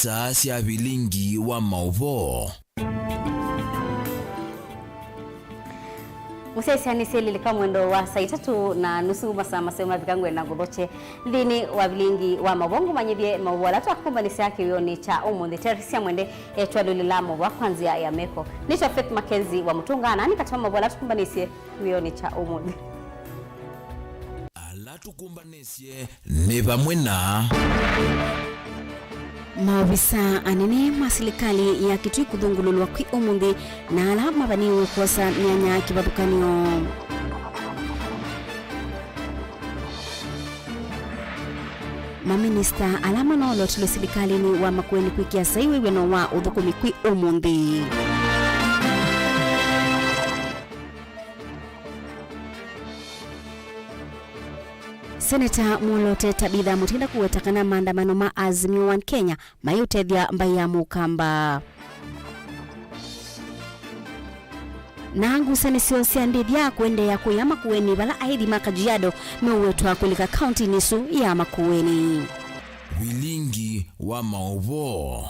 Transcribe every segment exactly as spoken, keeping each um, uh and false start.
Saa sya vilingi wa maũvoo. Mũsyaĩĩsya nĩ syelilika mwendo wa saa itatũ na nusu, masaa maseo mavika ngwenda ngũthokye nthĩnĩ wa vilingi wa maũvoo, ngũmanyĩthye maũvoo ala twakumbanĩsya kĩwĩonĩ kya ũmũnthĩ. Teresia Mwende etwalũlĩla maũvoo kwa nzĩa ya meko. Nĩtwa Faith Mackenzie wa Mũtũnga, na nĩ katĩ wa maũvoo ala tũkumbanĩsye kĩwĩonĩ kya ũmũnthĩ. Ala tũkumbanĩsye nĩ vamwe na maovisa anene ma silikalĩ ya Kitui kũthũngũlũlwa kwĩ ũmũnthĩ na ala mavaniwe kwosa myanya kĩvathũkany'o. Maminista ala manoolotilwe silikalĩnĩ wa Makueni kwĩkĩa saii wĩw'ano wa ũthũkũmi kwĩ ũmũnthĩ. Seneta mwolote Tabitha Mutinda kũweta kana maandamano ma Azimio One Kenya mayĩũtethya mbaĩ ya Mũkamba. Na ngusanĩsyo sya ndĩthya kũendeea kũya Makueni, vala aĩthi ma Kajiado meũwetwa kũlika kauntinĩ ĩsu ya Makueni. Vilingi wa maũvoo.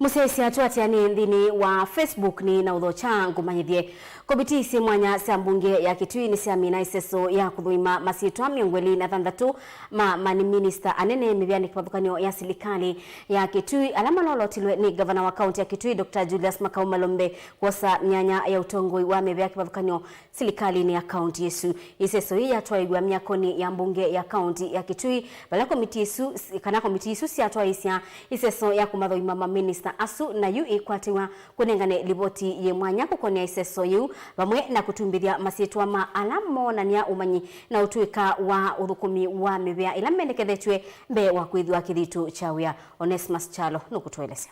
Mũsyaĩĩsya tũatĩanĩe nthĩnĩ wa Facebook nĩ na ũthokya ngũmanyĩthye. Komitii syĩ mwanya sya mbunge ya Kitui nĩsyamina ĩseso ya kũthũima masyĩtwa mĩongo ĩlĩ na thanthatũ ma maminista anene mĩvĩanĩ kĩvathũkany'o ya silikalĩ ya Kitui, ala maloolotilwe nĩ ngavana wa kaunti ya Kitui, Doctor Julius Makau Malombe, kwosa myanya ya ũtongoi wa mĩvĩa kĩvathũkany'o silikalĩnĩ ya kaunti ĩsu. Ĩseso yĩĩ yatwaĩw'a myakonĩ ya mbunge ya kaunti ya Kitui, vala komitii isu, kana komitii isu syatwaĩĩsya ĩseso ya kũmathoima maminista asu, na yu ĩkwatĩw'a kũnengane livoti yĩ mwanya kũkonea ĩseso yĩu, vamwe na kũtumbĩthya masyĩtwa ma ala moonany'a ũmanyi na ũtũĩka wa ũthũkũmi wa mĩvĩa ĩla mendekethetw'e mbee wa kwĩthĩwa kĩthitũ kya wĩa. Onesmus Kyalo nũkũtũelesya.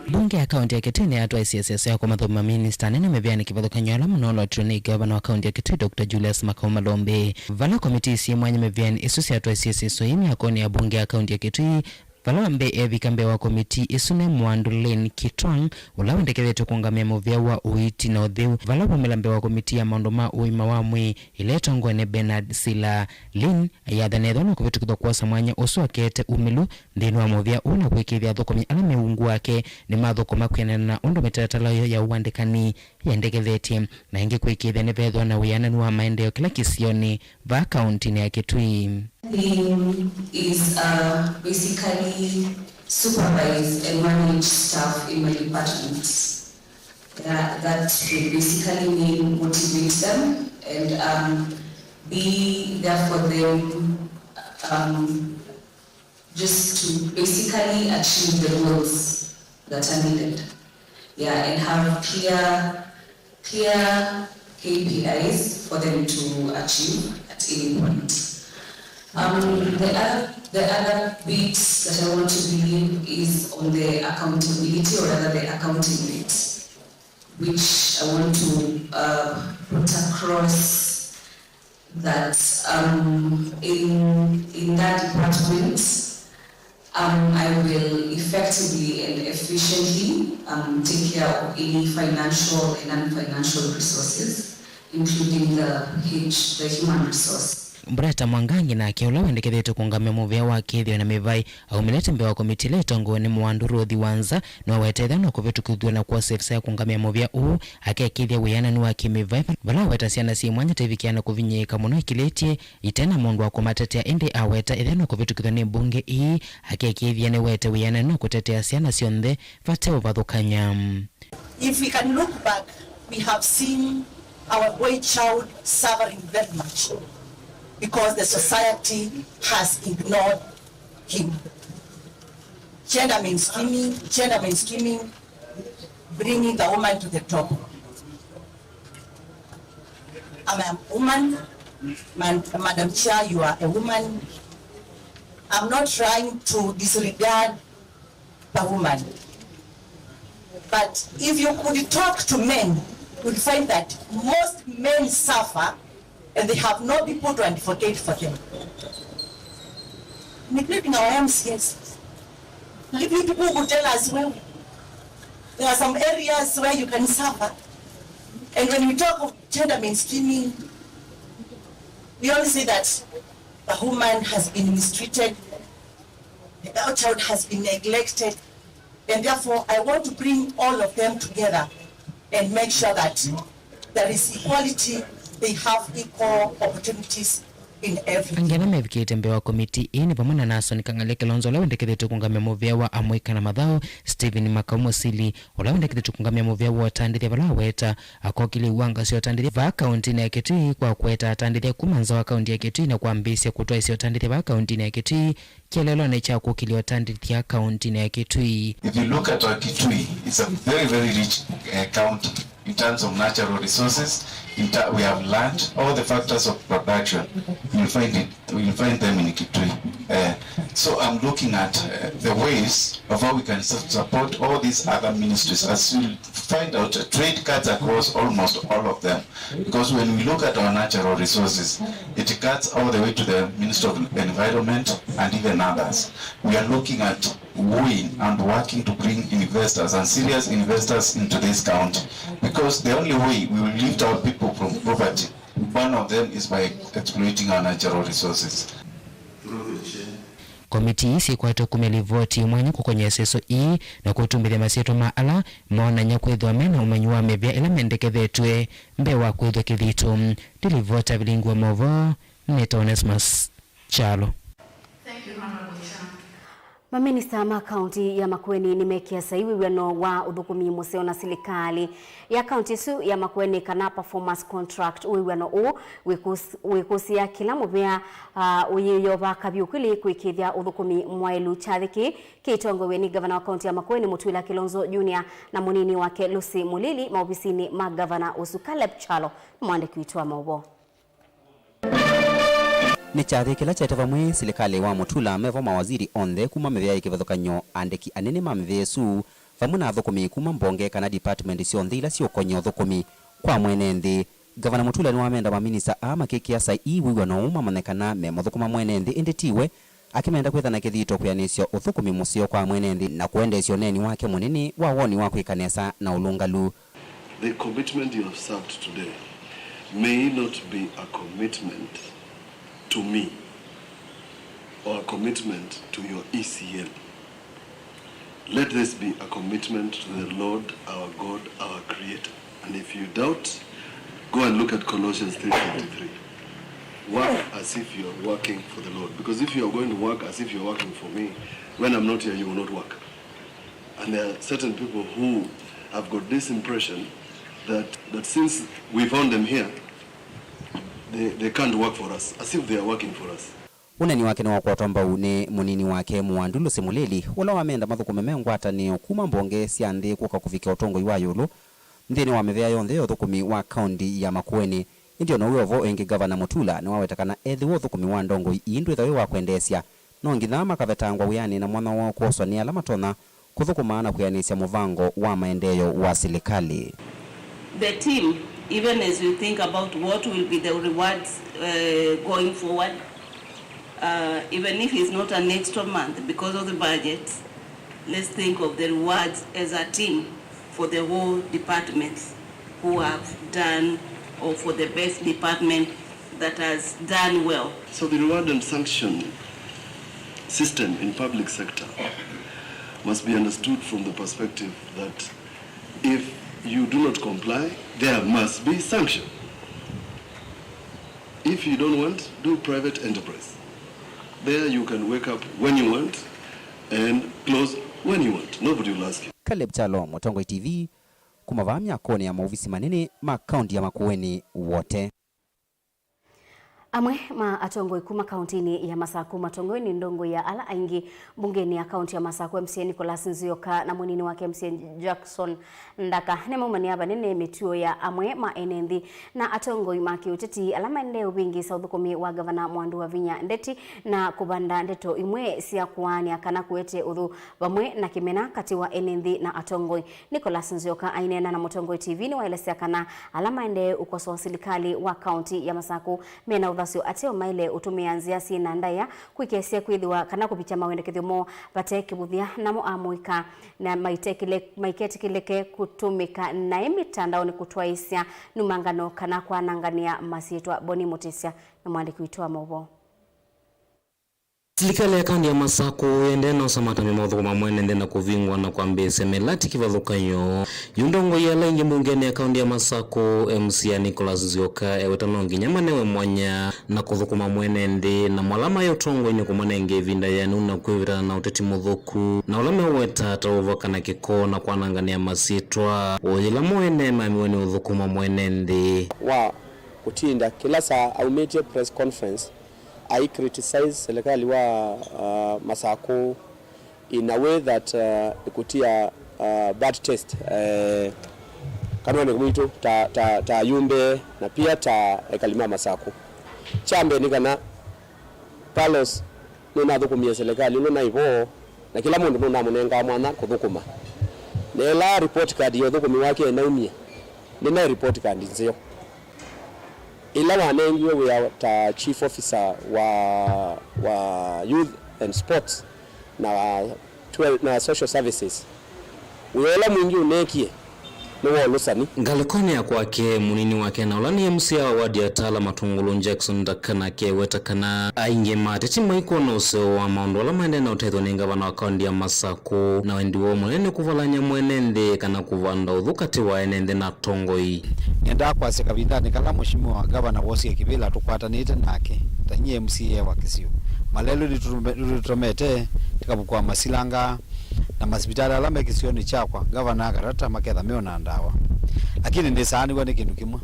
Mbunge ya kaunti ya Kitui nĩyatwaĩsye ĩseso ya kũmathoima maminista anene mĩvĩanĩ kĩvathũkany'o ala manoolotilwe nĩ ngavana wa kaunti ya Kitui, Doctor Julius Makau Malombe. Vala komitii syĩ mwanya mĩvĩanĩ ĩsu syatwaĩsye ĩseso yĩĩ myakonĩ ya mbunge ya kaunti ya Kitui, vala wa mbee eevika mbee wa komitii ĩsu nĩ Mwandu Lane Kitwang, ũla wendekethetw'e kũũngamĩa mũvĩa wa ũiiti na ũtheu, vala waumĩla mbee wa komitii ya maũndũ ma ũima wa mwĩĩ, ĩla ĩtongoew'e nĩ Bernard Sila. Lane ayathanĩthwa na kũvĩtũkĩthw'a kwosa mwanya ũsu akeete umĩlu nthĩnĩ wa mũvĩa ũũ na kũĩkĩĩthya athũkũmi ala me ungu wake nĩmathũkũma kwĩanana na ũndũ mĩtalatala yoo ya ũandĩkani yendekethetye, na ĩngĩ kũĩkĩĩthya nĩvethĩwa na wĩananu wa maendeeo kĩla kĩsionĩ vaa kauntinĩ ya Kitui. Theme is, uh, basically supervise and manage staff in my department. That, that will basically mean motivate them and, um, be there for them, um, just to basically achieve the goals that are needed. Yeah, and have clear, clear K P Is for them to achieve at any point. Um, the other, the other bit that I want to believe is on the accountability, or rather the accounting bit, which I want to, uh, put across that, um, in, in that department, um, I will effectively and efficiently, um, take care of any financial and non-financial resources, including the H, the human resource. Breta Mwangangi nake, ũla wendekethetwe kũũngamĩa mũvĩa wa kĩthĩo na mĩvaĩ, aumĩlĩte mbee wa komitii ĩla ĩtongoew'e nĩ Mwandu Ruothi wa Nza, nĩwaweta ĩthĩwa no kũvĩtũkĩthw'a na kwosa ĩvisa ya kũũngamĩa mũvĩa ũũ, akekĩĩthya wĩananu wa kĩmĩvaĩ, vala aweta syana syĩ mwanya ta ivikĩaa na kũvinyĩĩka mũno ikilĩtye ite na mũndũ wa kũmatetea, ĩndĩ aweta ĩthĩwa no kũvĩtũkĩthw'a nĩ mbunge ii, akekĩĩthya nĩwete wĩananu na kũtetea syana syonthe vate ũvathũkany'a. If we can look back, we have seen our boy child suffering very much because the society has ignored him. Gender mainstreaming, gender mainstreaming, bringing the woman to the top. I'm a woman, man, Madam Chair, you are a woman. I'm not trying to disregard the woman. But if you could talk to men, you'll find that most men suffer and they have no people to advocate for them, including our M C As. If you people could tell us where, there are some areas where you can suffer. And when we talk of gender mainstreaming, we all say that The woman has been mistreated, the girl child has been neglected, and therefore I want to bring all of them together and make sure that there is equality, they have equal opportunities in everything. Angĩ ala mevikĩte mbee wa komiti ĩĩ nĩ vamwe na Nason Kang'alya Kilonzo, ũla wendekethetwe kũngamĩa mũvĩa wa amũika na mathaũ, Stephen Makau Mũsili, ũla wendekethetwe kũngamĩa mũvĩa wa ũtandĩthya, vala aweta akokili wa ngazi ya ũtandĩthya vaa kauntinĩ ya Kitui kwa kũeta atandĩthya kuma nza wa kaunti ya Kitui na kwambĩĩsya kũtwaĩsya ũtandĩthya vaa kauntinĩ ya Kitui kĩeleelonĩ kya kũkĩlya ũtandĩthya kauntinĩ ya Kitui. If you look at our Kitui, it's a very, very rich, uh, county in terms of natural resources. In ter- we have land, all the factors of production, you'll find it, you'll find them in Kitui. Uh, so I'm looking at, uh, the ways of how we can su- support all these other ministries. As you'll find out, uh, trade cuts across almost all of them. Because when we look at our natural resources, it cuts all the way to the Ministry of Environment and even others. We are looking at wooing and working to bring investors and serious investors into this county. Because the only way we will lift our people from poverty, one of them is by exploiting our natural resources. Komiti ii syĩkwatwe kumya livoti mwanya kũkony'a ĩseso ii na kũtumbĩthya masyĩtwa ma ala moonany'a kwĩthĩwa me na ũmanyi wa mĩvĩa ĩla mendekethetw'e mbee wa kwĩthw'a kĩthito. Ndilivota vilingi wa maũvoo, nĩtawa Onesmus Kyalo. Maminista ma kaunti ya Makueni nĩmeekĩa saii wĩw'ano wa ũthũkũmi mũseo na silikalĩ ya kaunti ĩsu ya Makueni, kana performance contract. Wĩw'ano ũũ wĩkũs- wĩkũsĩa kĩla mũvĩa, ah, ũyĩyovaa kavyũ kwĩlĩ kũĩkĩĩthya ũthũkũmi mwaĩlu. Kyathĩ kĩĩ kĩitongoew'e nĩ ngavana wa kaunti ya Makueni, Mutula Kilonzo Junior, na mũnini wake Lucy Mulili maovisinĩ ma ngavana ũsu. Caleb Kyalo nĩ mwandĩki witũ wa maũvoo. Nĩ kyathĩ kĩla kyaete vamwe silikalĩ wa Mutula, mevo mawaziri onthe kuma mĩvĩa ya kĩvathũkany'o, andĩki anene ma mĩvĩa ĩsu, vamwe na athũkũmi kuma mbonge kana department syonthe ila siũkony'a ũthũkũmi kwa mwene nthĩ. Ngavana Mutula nĩwamenda maminista aa makĩkĩa saii wĩw'ano ũũ mamanye kana memũthũkũma mwene nthĩ, ĩndĩ tiwe, akĩmenda kwĩtha na kĩthito kwĩanĩsya ũthũkũmi mũseo kwa mwene nthĩ na kũendeesya ũneeni wake mũnene wa woni wa kwĩka nesa na ũlũngalu. The commitment you have served today may not be a commitment to me or a commitment to your E C L. Let this be a commitment to the Lord our God, our Creator. And if you doubt, go and look at Colossians three twenty-three. Work as if you are working for the Lord. Because if you are going to work as if you are working for me, when I'm not here, you will not work. And there are certain people who have got this impression that, that since we found them here, they, they can't work for us, as if they are working for us. Ũneeni wake nĩwakwatwa mbau nĩ mũnini wake Mũandu Lucy Mulili, ũla wamenda mathũkũme me ngwatanĩo kuma mbonge sya nthĩ kũka kũvikĩa ũtongoi wa ĩũlũ nthĩnĩ wa mĩvĩa yonthe ya ũthũkũmi wa kaunti ya Makueni. Ĩndĩ o na wĩ o vo, ĩngĩ Ngavana Mutula nĩwaweta kana ethĩwa ũthũkũmi wa ndongoi ii ndwĩthwa wĩ wa kwendeesya, no nginya makavetangwa wĩanĩ na mwanya woo kwoswa nĩ ala matonya kũthũkũma na kwĩanĩsya mũvango wa maendeeo wa silikalĩ. The team, even as we think about what will be the rewards, uh, going forward, uh, even if it's not an extra month because of the budget, let's think of the rewards as a team for the whole departments who have done, or for the best department that has done well. So the reward and sanction system in public sector must be understood from the perspective that if you do not comply, there must be sanction. If you don't want, do private enterprise. There you can wake up when you want and close when you want. Nobody will ask you. Caleb Kyalo, Mũtongoi T V, kuma vaa myakoni ya maovisi manene ma kaunti ya Makueni Wote. Amwe ma atongoi kuma kauntinĩ ya Masaku matongoew'e nĩ ndongoi ya ala aingĩ mbungenĩ ya kaunti ya Masaku, M C A Nicholas Nzioka na mũnini wake M C A Jackson Ndaka, nĩmaumanĩa vanene mĩtuo ya amwe ma ene nthĩ na atongoi ma kĩũteti ala maendee ũvĩngĩĩsa ũthũkũmi wa Ngavana Mwandu Wavinya Ndeti na kũvanda ndeto imwe sya kũaanĩa kana kũete ũthũ vamwe na kĩmena katĩ wa ene nthĩ na atongoi. Nicholas Nzioka aineena na Mũtongoi T V nĩwaelesya kana ala maendee ũkosoa silikalĩ wa kaunti ya Masaku mena ũthasyo ateo maĩle ũtũmĩa nzĩa syĩ na ndaĩa kwĩkesya kwĩthĩwa kana kũvikya mawendekethyo moo vate kĩvũthya, namo amũika na maitekĩle-, maiketĩkĩlĩke kũtũmĩka naĩ mĩtandaonĩ kũtwaĩĩsya numangano kana kwananganĩa masyĩtwa. Boni Mũtĩsya nĩ mwandĩki witũ wa maũvoo. Silikalĩ ya kaunti ya Masakũ ĩendee na ũsamata mĩmaũthũkũma mwene nthĩ na kũvingwa na kwambĩĩsya mĩlatĩ kĩvathũkany'o. Yu ndongoi ala ingĩ mbungenĩ ya kaunti ya Masakũ, M C A Nicholas Nzioka eweta no nginya manewe mwanya na kũthũkũma mwene nthĩ, na ala maĩ ũtongoinĩ kũmanenge ĩvinda yĩanu na kwĩvĩtana na ũteti mũthũku, na ũla meũweta ta ũvaka na kĩko na kwananganĩa masyĩtwa, o yĩla mo ene maemiwe nĩ ũthũkũma mwene nthĩ. Wa kũtinda kĩla saa aumĩtye press conference, ai criticize serikali wa, uh, Masakũ in a way that, uh, ĩkũtia, uh, bad taste, eh, kanwani mwitũ ta, ta, ta ayumbe na pia ta ekali ma Masakũ. Kya mbee nĩ kana Carlos nũnathũkũmie serikali ũla naĩ vo, na kĩla mũndũ nũnamũnengaa mwanya kũthũkũma. Na ĩla report card ya ũthũkũmi wake ĩnaumie, nĩnaĩ report card nzeo. Ĩla wanengiwe wĩa ta chief officer wa, wa youth and sports na, twe-, na social services, wĩa ũla mwingĩ ũneekie nĩ wa ũlũsani. Ngalĩkonĩ ya kwake, mũnini wake na ũla nĩ M C A wa ward ya Tala Matungulu, Jackson Ndaka, nake eweta kana aingĩ ma ateti maikwona ũseo wa maũndũ ala maendee na ũtethyo nĩ ngavana wa kaunti ya Masakũ, na wendi woo mũnene nĩ kũvalany'a mwene nthĩ kana kũvanda ũthũ katĩ wa ene nthĩ na atongoi. Nĩendaa kwasya kavindanĩ kala mũshimiwa wa ngavana wosie kĩvĩla tũkwatanĩte nake ta inyie M C A wa kĩsio. Malelũ nĩtũtome-, nĩtũtũtomete tĩkavukwa masilanga na masivitalĩ ala me kĩsionĩ kyakwa, ngavana akatata maketha meona ndawa. Lakini nĩsaanĩw'a nĩ kĩndũ kĩmwe.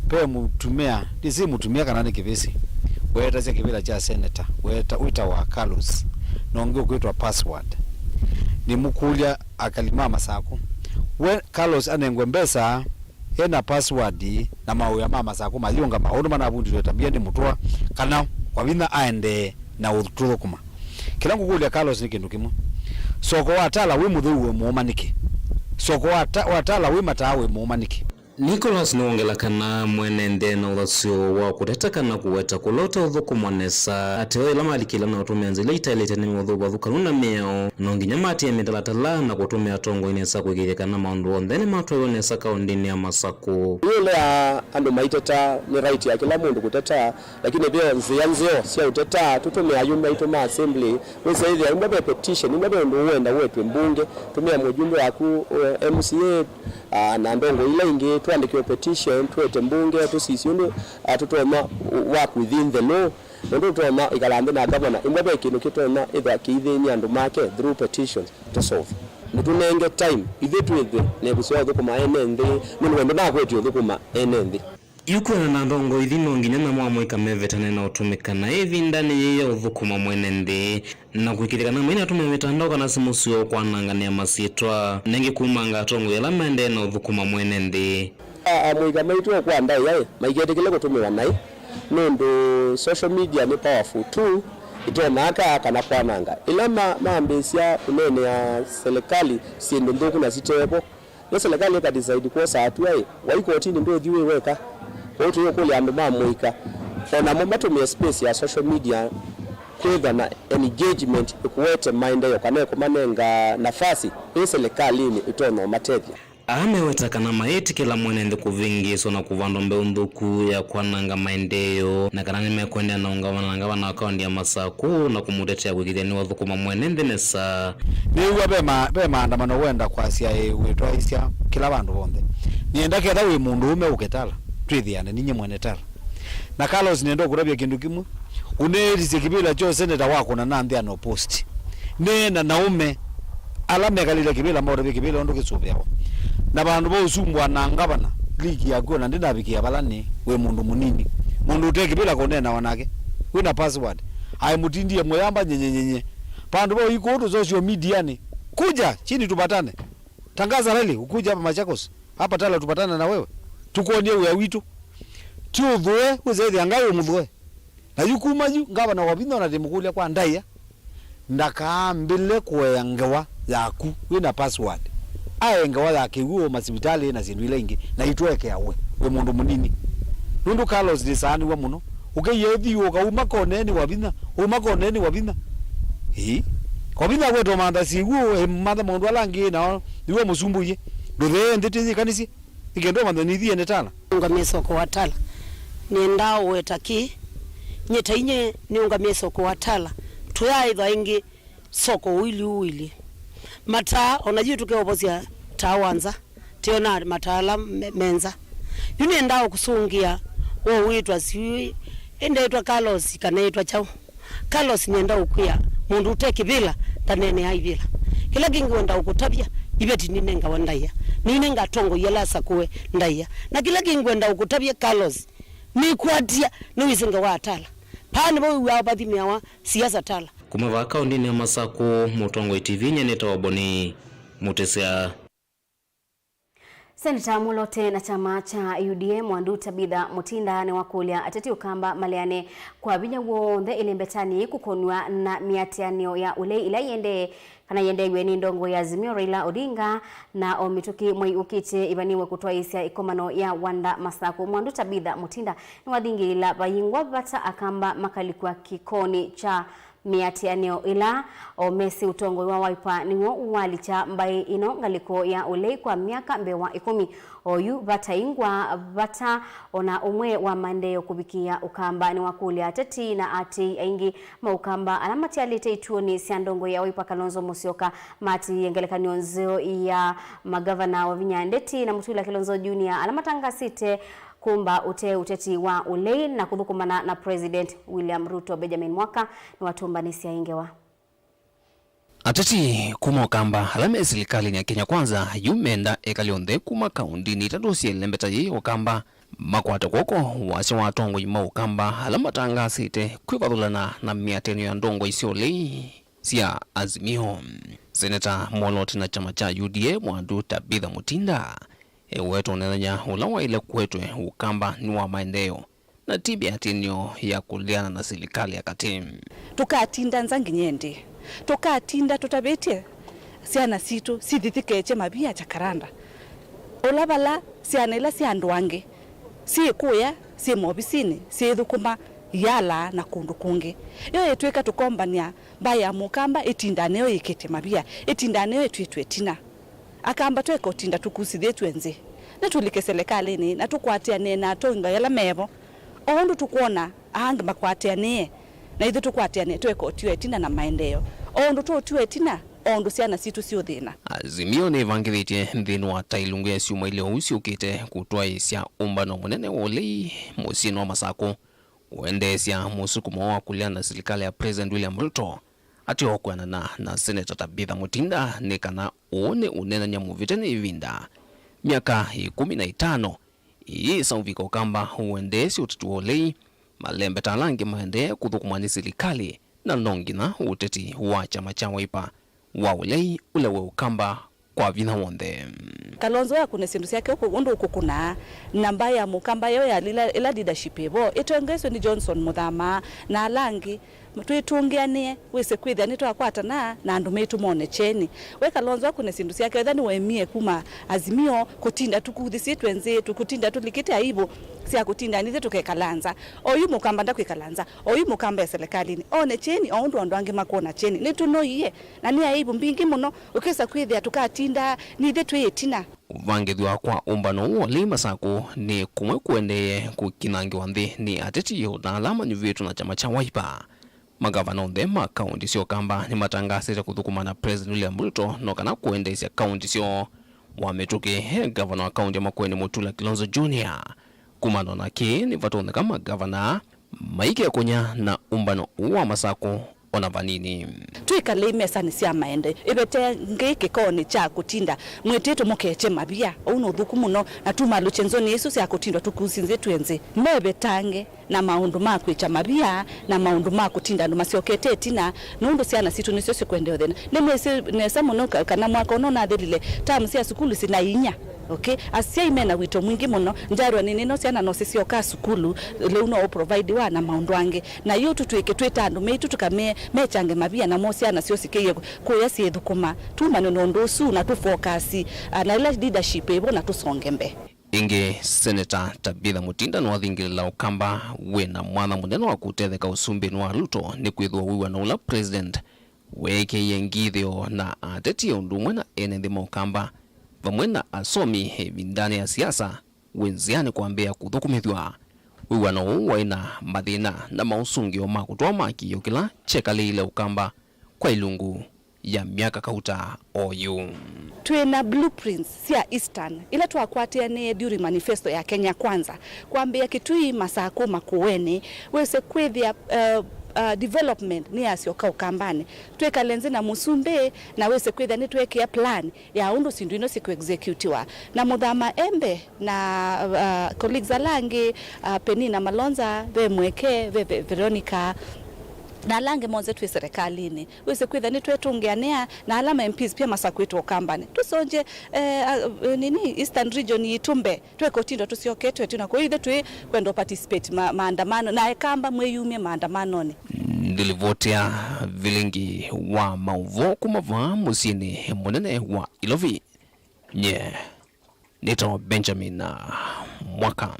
Ve mũtumĩa, ndĩsĩ mũtumĩa kana nĩ kĩvĩsĩ, weetasya kĩvĩla kya seneta, weta, wĩtawa Carlos, na ũngĩ ũkwĩtwa Password. Nĩmũkũlya akali ma Masakũ, we Carlos anengwe mbesa ena Password na mawĩa ma Masakũ mayĩũngama, ũndũ manavundilwe tabia nĩ mũtũa, kana kwa vinya aendee na ũtũthũkũma. Kĩla ngũkũlya Carlos nĩ kĩndũ kĩmwe. Soko wa Tala wĩ mũtheu wĩ mũũma nĩkĩ? Soko wa Ta-, wa Tala wĩ mataa wĩ mũũma nĩkĩ? Nicholas nĩwongela kana mwene nthĩ ena ũthasyo wa kũteta kana kũweta kũla ũteũthũkũmwa nesa, ateo ĩla malikĩla na ũtũmĩa nzĩa ila itaĩlĩte nĩ ũthũvathũkanu na mĩao, no nginya maatĩĩe mĩtalatala na kũtũmĩa atongoi nesa kũĩkĩĩthya kana maũndũ onthe nĩmatwaĩwe nesa kaũndĩnĩ ya Masakũ. Ĩũlũ ya andũ maiteta, nĩ right ya kĩla mũndũ kũteta, lakini ve nzĩa nzeo sya ũteta. Tũtũmĩe ayumbe aitũ ma assembly, wĩsĩ ĩthĩa imwe ve petition, imwe ve ũndũ ũenda ũetwe mbunge, tũmĩa mũjumbe waku, eh, M C A, ah, na ndongo ila ingĩ, tũandĩkĩwe petition, tũete mbunge, tũsisye ũndũ, ah, tũtonya work within the law, na ũndũ tũtonya ĩkala nthĩ na gavana, imwe ve kĩndũ kĩtonya ĩthwa kĩithĩny'a andũ make through petitions, tũsolve. Mũtũnenge time, ithyĩ twĩthwe na ĩvuso ya ũthũkũma ene nthĩ, nũndũ wendo nakwetye ũthũkũma ene nthĩ. Yu kwĩana na ndongo ithi no nginya namo amũika mevetane na ũtũmĩka na ĩvindanĩ yĩĩ ya ũthũkũma mwene nthĩ, na kũĩkĩĩthya kana mainatũmĩa mĩtandao kana simũ syoo kwananganĩa masyĩtwa, na ĩngĩ kumanga atongoi ala maendee na ũthũkũma mwene nthĩ. A-, amũika maitũ o kwa ndaĩa ĩ, maiketĩkĩle kũtũmĩwa naĩ, nũndũ social media nĩ powerful tool, ĩtonaa kaa kana kwananga. Ĩla ma-, mambĩĩsya kũneenea selekalĩ syĩndũ nthũku na sitevo, Yo selekalĩ ĩka decide kwosa hatua ĩ, wai kotinĩ ndũthi wĩ weka. Kwoou tũyũkũlya andũ ma mũika o namo matũmĩe space ya social media kwĩthwa na engagement ĩkũete maendeeo kana ĩkũmanenga nafasi ĩ selekalĩnĩ ĩtonya ũmatethya. Aa meweta kana mayĩtĩkĩla mwene nthĩ kũvĩngĩĩswa na kũvandwa mbeũ nthũku ya kwananga maendeeo, na kana nĩmekũendeea na ũngavana na ngavana wa kaũnti ya Masakũ na kũmũtetea kũĩkĩĩthya nĩwathũkũma mwene nthĩ nesa. Nĩw'a ve ma-, ve maandamano wenda kwasya ĩ wĩtwaĩsya kĩla vandũ vonthe. Nĩenda ketha wĩ mũndũũme ũke Tala, twĩthĩane ninyie mwene Tala. Na Carlos nĩenda ũkũtavya kĩndũ kĩmwe. Ũneetisye kĩvĩla kya ũseneta wakũna na nthĩ ano post. Neena na ũme ala mekalĩte kĩvĩla maũtavye kĩvĩla ũndũ kĩsũvĩawa. Na vandũ va ũsumbwa na ngavana, liki yaku ona ndĩnavikĩa vala nĩ, wĩ mũndũ mũnini. Mũndũ ũte kĩvĩla kũneenawa nake. Wĩna password. Aĩ mũtindie mũyamba nyenyenyenye. Vandũ va ũikũũ tũ social medianĩ. Kuja chini tupatane. Tangaza rally, ukuje hapa Machakos. Hapa Tala tupatane na wewe. Tukuonie wĩa witũ. Ti ũthũe, wĩsethĩa Ngai ũmũthũe. Na yu kuma yu, ngavana Wavinya ona ndĩmũkũlya kwa ndaĩa. Ndakaambĩle kũea ngewa yaku wĩna password. Ae ngewa ya kĩw'ũ masivitalĩ na syĩndũ ila ingĩ, na itwekea we, wĩ mũndũ mũnini. Nũndũ Carlos nĩsaanĩw'a mũno. Ũkĩie ũthi ũkauma koneenĩ Wavinya, uma koneenĩ Wavinya. Ĩĩ. Wavinya akwetwa mantha syĩw'ũ, ĩmantha maũndũ ala angĩ, nao nĩwe mũsumbũie. Ndũthee nthĩ twĩyĩkanĩsye. Nĩkenda ũmanthe nĩthi ene Tala. Ũngamĩe soko wa Tala. Nĩendaa ũweta kĩĩ? Nyie ta inyie nĩũngamĩe soko wa Tala. Tũyaaĩthwa ĩngĩ soko ũilyĩ ũilyĩ. Mataa, o na yu tũkeũvosya taa wa nza, tĩona mataa ala me, me nza. Yu nĩendaa ũkũsũngĩa, wowĩtwa siũĩ, ĩndĩ eĩtwa Carlos kana eĩtwa kyaũ? Carlos, nĩenda ũkwĩa, mũndũ ũte kĩvĩla ndaneeneaa ivĩla. Kĩla kĩngĩ wenda ũkũtavya, iveti ninengawa ndaĩa, ninenga atongoi ala asakũe ndaĩa. Na kĩla kĩngĩ wenda ũkũtavya, Carlos, nĩkwatya, nĩwĩsĩ ngewa atala. Paa nĩvo wĩw'aa vathimĩawa siasa tala. Kuma vaa kaũndĩnĩ ya Masakũ, Mũtongoi T V, nyie nĩtawa Boni Mũtĩsya. Seneta Mwolote na kyama kya U D A Mwandu Tabitha Mutinda nĩwakũlya ateti Ũkamba maleane kwa vinya w'onthe ĩlembetanĩ kũkonw'a na mĩatĩanĩo ya ũlei ĩla yĩendee kana yendeew'e nĩ ndongoi ya Azimio Raila Odinga, na o mĩtũkĩ mwei ũkĩte ĩvanĩwe kũtwaĩĩsya ĩkomano ya Wanda Masakũ. Mwandu Tabitha Mutinda nĩwathingĩĩla vayingwa vata Akamba makalikw'a kĩkonĩ kya mĩatĩanĩo ĩla o mesĩ ũtongoi wa Wiper nĩw'o walikya mbaĩ ĩno ngalĩko ya ũlei kwa myaka mbee wa ĩkũmi. Oyu vataingwa vata ona ũmwe wa maendeeo kũvikĩa Ũkamba. Nĩwakũlya ateti na aatĩĩi aingĩ ma Ũkamba ala matialĩte ituonĩ sya ndongoi ya Wiper Kalonzo Musyoka maatĩĩe ngelekany'o nzeo ya magavana Wavinya Ndeti na Mutula Kilonzo Junior ala matangasĩte kũmba ũtee ũteti wa ũlei na kũthũkũmana na President William Ruto. Benjamin Mwaka nĩwatũmbanĩsya ĩ ngewa. Ateti kuma Ũkamba ala me silikalĩnĩ ya Kenya Kwanza yu menda ekali onthe kuma kaũndĩnĩ itatũ sya ĩlembeta yĩĩ Ũkamba makwate kw'oko wasya wa atongoi ma Ũkamba ala matangasĩte kwĩvathũlana na mĩatĩanĩo ya ndongoi sya ũlei sya Azimio. Seneta Mwolote na kyama kya U D A Mwandu Tabitha Mutinda eweta ũneenany'a ũla waĩle kũetwe Ũkamba nĩ wa maendeeo na ti mĩatĩanĩo ya kũleana na silikalĩ ya katĩ. Tũkatinda nza nginya ĩndĩĩ? Tũkatinda tũtavĩtye syana sitũ sithithikekye mavia Jacaranda, ũla vala syana ila sya andũ angĩ syĩ kũya, syĩ movisinĩ, syĩthũkũma Yala na kũndũ kũngĩ? Yo ĩtw'ĩka tũkombanĩa mbaĩ ya Mũkamba ĩtindaa nĩyo yĩkĩte mavia, ĩtindaa nĩyo ĩtwĩtwe ĩtina. Akamba tweka ũtinda tũkusithĩtw'e nzĩ, nĩtũlike selekalĩnĩ na tũkwatĩanĩe na atongoi ala mevo. O ũndũ tũkwona aa angĩ makwatĩanĩe, na ithyĩ tũkwatĩanĩe tweka ũtiwa ĩtina na maendeeo. O ũndũ tũũtiwa ĩtina, o ũndũ syana sitũ siũthĩna. Azimio nĩvangĩthĩtye nthĩnĩ wa ta ilungu ya syumwa ilĩ oou syũkĩte kũtwaĩĩsya ũmbano mũnene wa ũlei mũsyĩnĩ wa Masakũ, kũendeesya mũsukumo wa kũleana na silikalĩ ya President William Ruto, ateo kwĩanana na Seneta Tabitha Mutinda nĩ kana ũũ nĩ ũneenany'a mũvĩte nĩ ĩvinda. Myaka ĩkũmi na ĩtano ĩyĩsa ũvika Ũkamba ũendeesye ũteti wa ũlei, malembeta ala angĩ maendee kũthũkũmwa nĩ silikalĩ, na no nginya ũteti wa kyama kya Wiper wa ũlei ũlewe Ũkamba kwa vinya w'onthe. Kalonzo akũne syĩndũ syake ũkũ-, ũndũ ũkũkũnaa, na mbaĩ ya Mũkamba yo ya ĩla, ĩla leadership ĩvo ĩtongeeswe nĩ Johnson Mũthama na ala angĩ, twĩtũngĩanĩe, wĩse kwĩthĩa nĩtwakwatana na andũ maitũ mone kyeni. We Kalonzo akũne syĩndũ syake, ethĩwa nĩwaemie kuma Azimio, kũtinda tũkuthĩsĩtwe nzĩ, tũkũtinda tũlikĩte aibu sya kũtinda nithyĩ tũkekala nza. Oyu Mũkamba ndakwĩkala nza, oyu Mũkamba e selekalĩnĩ, one kyeni o ũndũ andũ angĩ makwona kyeni. Nĩtũnoie, na nĩ aibu mbingĩ mũno ũkĩsa kwĩthĩa tũkatindaa nithyĩ twĩ ĩtina. Kũvangĩthw'a kwa ũmbano ũũ wa ũlei Masakũ nĩ kũmwe kũendee kũkinangĩwa nthĩ nĩ ateti o na ala manyuvĩtwe na kyama kya Wiper. Magavana onthe ma kaũnti sya Ũkamba nĩmatangaasĩte kũthũkũma na President William Ruto no kana kũendeesya kaũnti syoo. Wa mĩtũkĩ, e ngavana wa kaũnti ya Makueni Mutula Kilonzo Junior. Kumana na kĩĩ, nĩvatonyeka magavana maikekũnya na ũmbano ũũ wa Masakũ ona vanini. Twĩkalei mesanĩ sya maendeeo, ĩvetangĩi kĩkonĩ kya kũtinda mwĩtĩtwe mũkekye mavia. Ũu nĩ ũthũku mũno, na tumalũkye nzoni isu sya kũtindwa tũkusi nzĩ twĩ nzĩ. Mevetange na maũndũ ma kwĩkya mavia na maũndũ ma kũtinda andũ masyokete ĩtina, nũndũ syana sitũ nĩsyo sikwendea ũthĩna. Nĩmwĩsĩ nesa mũno ka-, kana mwaka ũno ũnathelile, tamu sya sukulu sina inya. Okay? Asyai mena wito mwingĩ mũno. Ndarwa nĩ nĩno syana no sisyokaa sukulu, lĩu no ũprovidiwa na maũndũ angĩ. Na yu tũtw'ĩke twĩ ta andũ maitũ tũkamee mekyange mavia namo syana syoo sikĩie kũya syĩthũkũma. Tumanwe na ũndũ ũsu na tũfokasi, ah, na ĩla leadership ĩvo na tũsonge mbee. Ĩngĩ, Seneta Tabitha Mutinda nĩwathingĩlĩla Ũkamba wĩ na mwanya mũnene wa kũtetheka ũsumbĩnĩ wa Ruto nĩkwĩthĩwa wĩw'ano ũla President weekĩie ngithĩo na ateti o ũndũ ũmwe na ene nthĩ ma Ũkamba vamwe na asomi ĩvindanĩ ya siasa wĩ nzĩanĩ kwambĩĩa kũthũkũmĩthw'a. Wĩw'ano ũũ waĩ na mathĩna na maũsũngĩo ma kũtwaa makĩĩo kĩla kyekalĩĩle Ũkamba kwa ilungu ya myaka kauta oyu. Twĩ na blueprints sya Eastern ila twakwatĩanĩe during manifesto ya Kenya Kwanza, kwambĩĩa Kitui, Masakũ, Makueni, wĩse kwĩthĩa, uh, uh, development nĩyasyoka Ũkambanĩ. Twĩkale nthĩ na mũsumbĩ na wĩse kwĩthĩa nĩtwekĩa plan ya ũndũ syĩndũ ino sikũexecutiwa. Na Mũthama Embe na, uh, colleagues ala angĩ, uh, Penina Malonza, ve Mweke, ve, ve Veronica, na ala angĩ monthe twĩ serikalĩnĩ. Wĩsĩ kwĩtha nĩtwetũngĩanĩa na ala ma M Ps pia masakwĩtwe Ũkambanĩ. Tũsonje, eh, a, nini, Eastern Region yitũ mbee. Tweka ũtindo tũsyoketwe twĩna kũu ithe twĩ kwenda participate ma, maandamano. Na Ekamba mwĩyumye maandamanonĩ. Ndilivoti ya vilingi wa maũvoo kuma vaa mũsyĩnĩ mũnene wa Ilovi. Nye nĩtawa Benjamin Mwaka.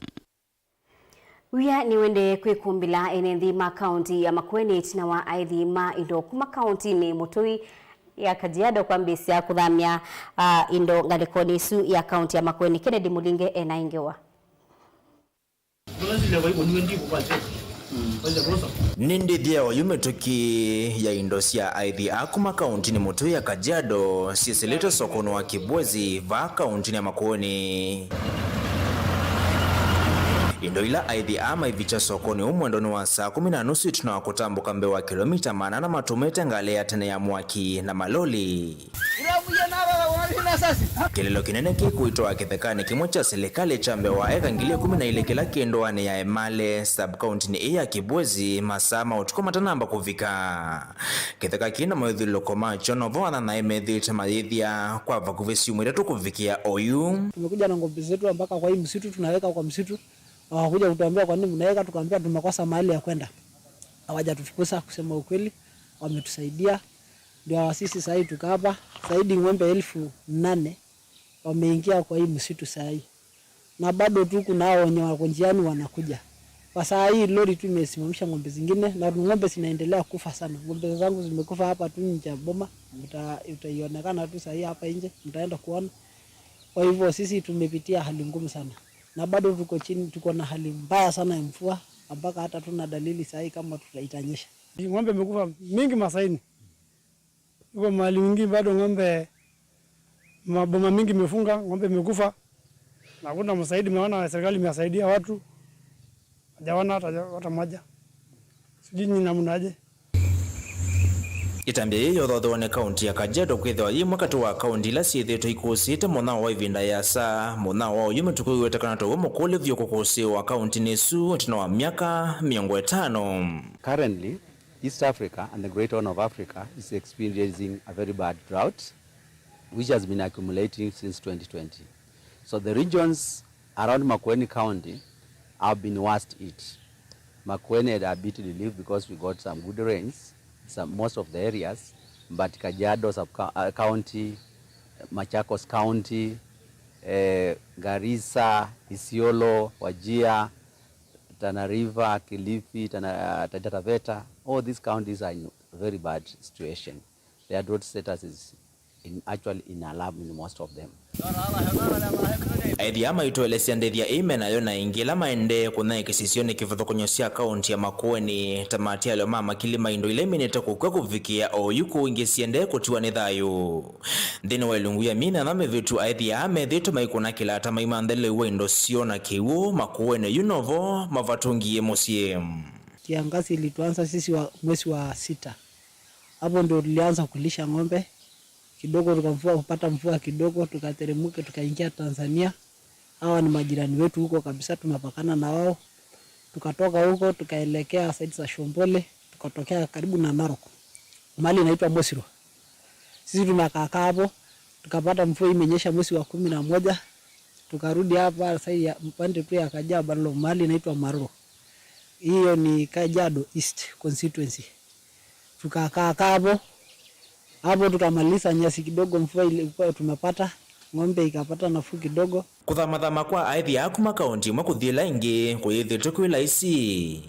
Wĩa nĩũendee kwĩkũmbĩla ene nthĩ ma kaũnti ya Makueni ĩtina wa aĩthi ma indo kuma kaũntinĩ mũtũi ya Kajiado kwambĩĩsya kũthamya, ah, indo ngalĩkonĩ ĩsu ya kaũnti ya Makueni. Kennedy Mũlinge ena ĩ ngewa. Nĩ ndĩthya oyu mĩtũkĩ ya indo sya aĩthi aa kuma kaũntinĩ mũtũi ya Kajiado syĩsĩlĩtwe sokonĩ wa Kibwezi vaa kaũntinĩ ya Makueni. Indo ila aĩthi aa maivikya sokonĩ ũũ mwendonĩ wa saa kũmi na nusu ĩtina wa kũtambũka mbee wa kĩlomita maana ana matũmĩte ngalĩ ya tene ya mwaki na maloli. Kĩlĩlo kĩnene kĩkwĩtwa kĩthekanĩ kĩmwe kya silikalĩ kya mbee wa eka ngili ĩkũmi na ilĩ kĩla kĩ ndũanĩ ya Emale, sub-kaũntinĩ ĩĩ ya Kibwezi, masaa ma ũtukũ matanamba kũvika. Kĩtheka kĩ na maũthyũlũlũko makyo novo anyanyae methĩĩtwe mayĩthya kwa vakuvĩ syumwa itatũ kũvikĩa oyu. Tumekuja na ng'ombe zetu mpaka kwa hii msitu, tunaweka kwa msitu. Hawakuja kutuambia kwa nini mnaweka, tukaambia tumekosa mahali ya kwenda. Hawajatufukuza, kusema ukweli, wametusaidia. Ndio sisi sahii tuko hapa, zaidi ng'ombe elfu nane wameingia kwa hii msitu sahii. Na bado tu kuna hao wenye wako njiani wanakuja. Kwa saa hii lori tu imesimamisha ng'ombe zingine na ng'ombe zinaendelea kufa sana. Ng'ombe zangu zimekufa hapa tu nje ya boma. Mta-, itaionekana tu sahii hapa nje, mtaenda kuona. Kwa hivyo sisi tumepitia hali ngumu sana. Na bado tuko chini, tuko na hali mbaya sana ya mvua, mpaka hata tuna dalili sahii kama tuta-, itanyesha. Ng'ombe imekufa mingi masaini. Iko mahali mingi bado ng'ombe, maboma mingi imefunga, ng'ombe imekufa. Na hakuna msaidi, maana serikali imesaidia watu. Hajaona hata, hata moja. Sijui ni namna aje. Ĩtambya yĩĩ yothothewa nĩ kaũnti ya Kajiado kwĩthĩwa yĩ ĩmwe katĩ wa kaũnti ila syĩthĩĩtwe ikũsĩĩte mũnyao wa ĩvinda yĩasa. Mũnyao wa oyu mĩtũkũ ĩwetekana taw'o mũkũlĩ vyũ kũkũsĩĩwa kaũntinĩ ĩsu ĩtina wa myaka mĩongo ĩtano. Currently, East Africa and the Great Horn of Africa is experiencing a very bad drought, which has been accumulating since twenty twenty. So the regions around Makueni County have been worst hit. Makueni had a bit relief because we got some good rains, some, most of the areas, but Kajiado sub-, uh, County, Machakos County, eh, Garissa, Isiolo, Wajir, Tana River, Kilifi, Tana, uh, Taita Taveta, all these counties are in very bad situation. Their drought status is in, actually in alarm in most of them. Aĩthi aa maitũelesya ndĩthya ĩĩ me nayo na ĩngĩ ĩla maendee kũnyaĩĩkĩsya nĩ kĩvathũkany'o sya kaũnti ya Makueni, ta matialyo ma makili ma indo ila iminĩte kũkw'a kũvikĩa oyu kũu ingĩ siendee kũtiwa nĩ thayũ. Nthĩnĩ wa ilungu ya myei nana mĩvĩtu, aĩthi aa methĩĩtwe maikũna kĩlata maimanthe lĩu wa indo syoo na kĩw'ũ Makueni yu novo mavatũngie mũsyĩ. Kiangazi ilituanza sisi wa mwezi wa sita. Hapo ndio tulianza kulisha ng'ombe. Kidogo tukamvua, kupata mvua kidogo, tukateremka, tukaingia Tanzania. Hawa ni majirani wetu huko kabisa, tunapakana na wao. Tukatoka huko, tukaelekea side za Shombole, tukatokea karibu na Narok. Mahali inaitwa Mosiro. Sisi tunakaa kaa hapo, tukapata mvua imenyesha mwezi wa kumi na moja, tukarudi hapa side ya upande tu ya Kajiado, mahali inaitwa Maroro. Hiyo ni Kajiado East constituency. Tukakaa kaa hapo. Hapo tukamaliza nyasi kidogo, mvua ilikuwa tumepata, ng'ombe ikapata nafuu kidogo. Kũthamathama kwa aĩthi aa kuma kaũnti ĩmwe kũthi ĩla ĩngĩ kũyĩthĩtwe kwĩ laisi.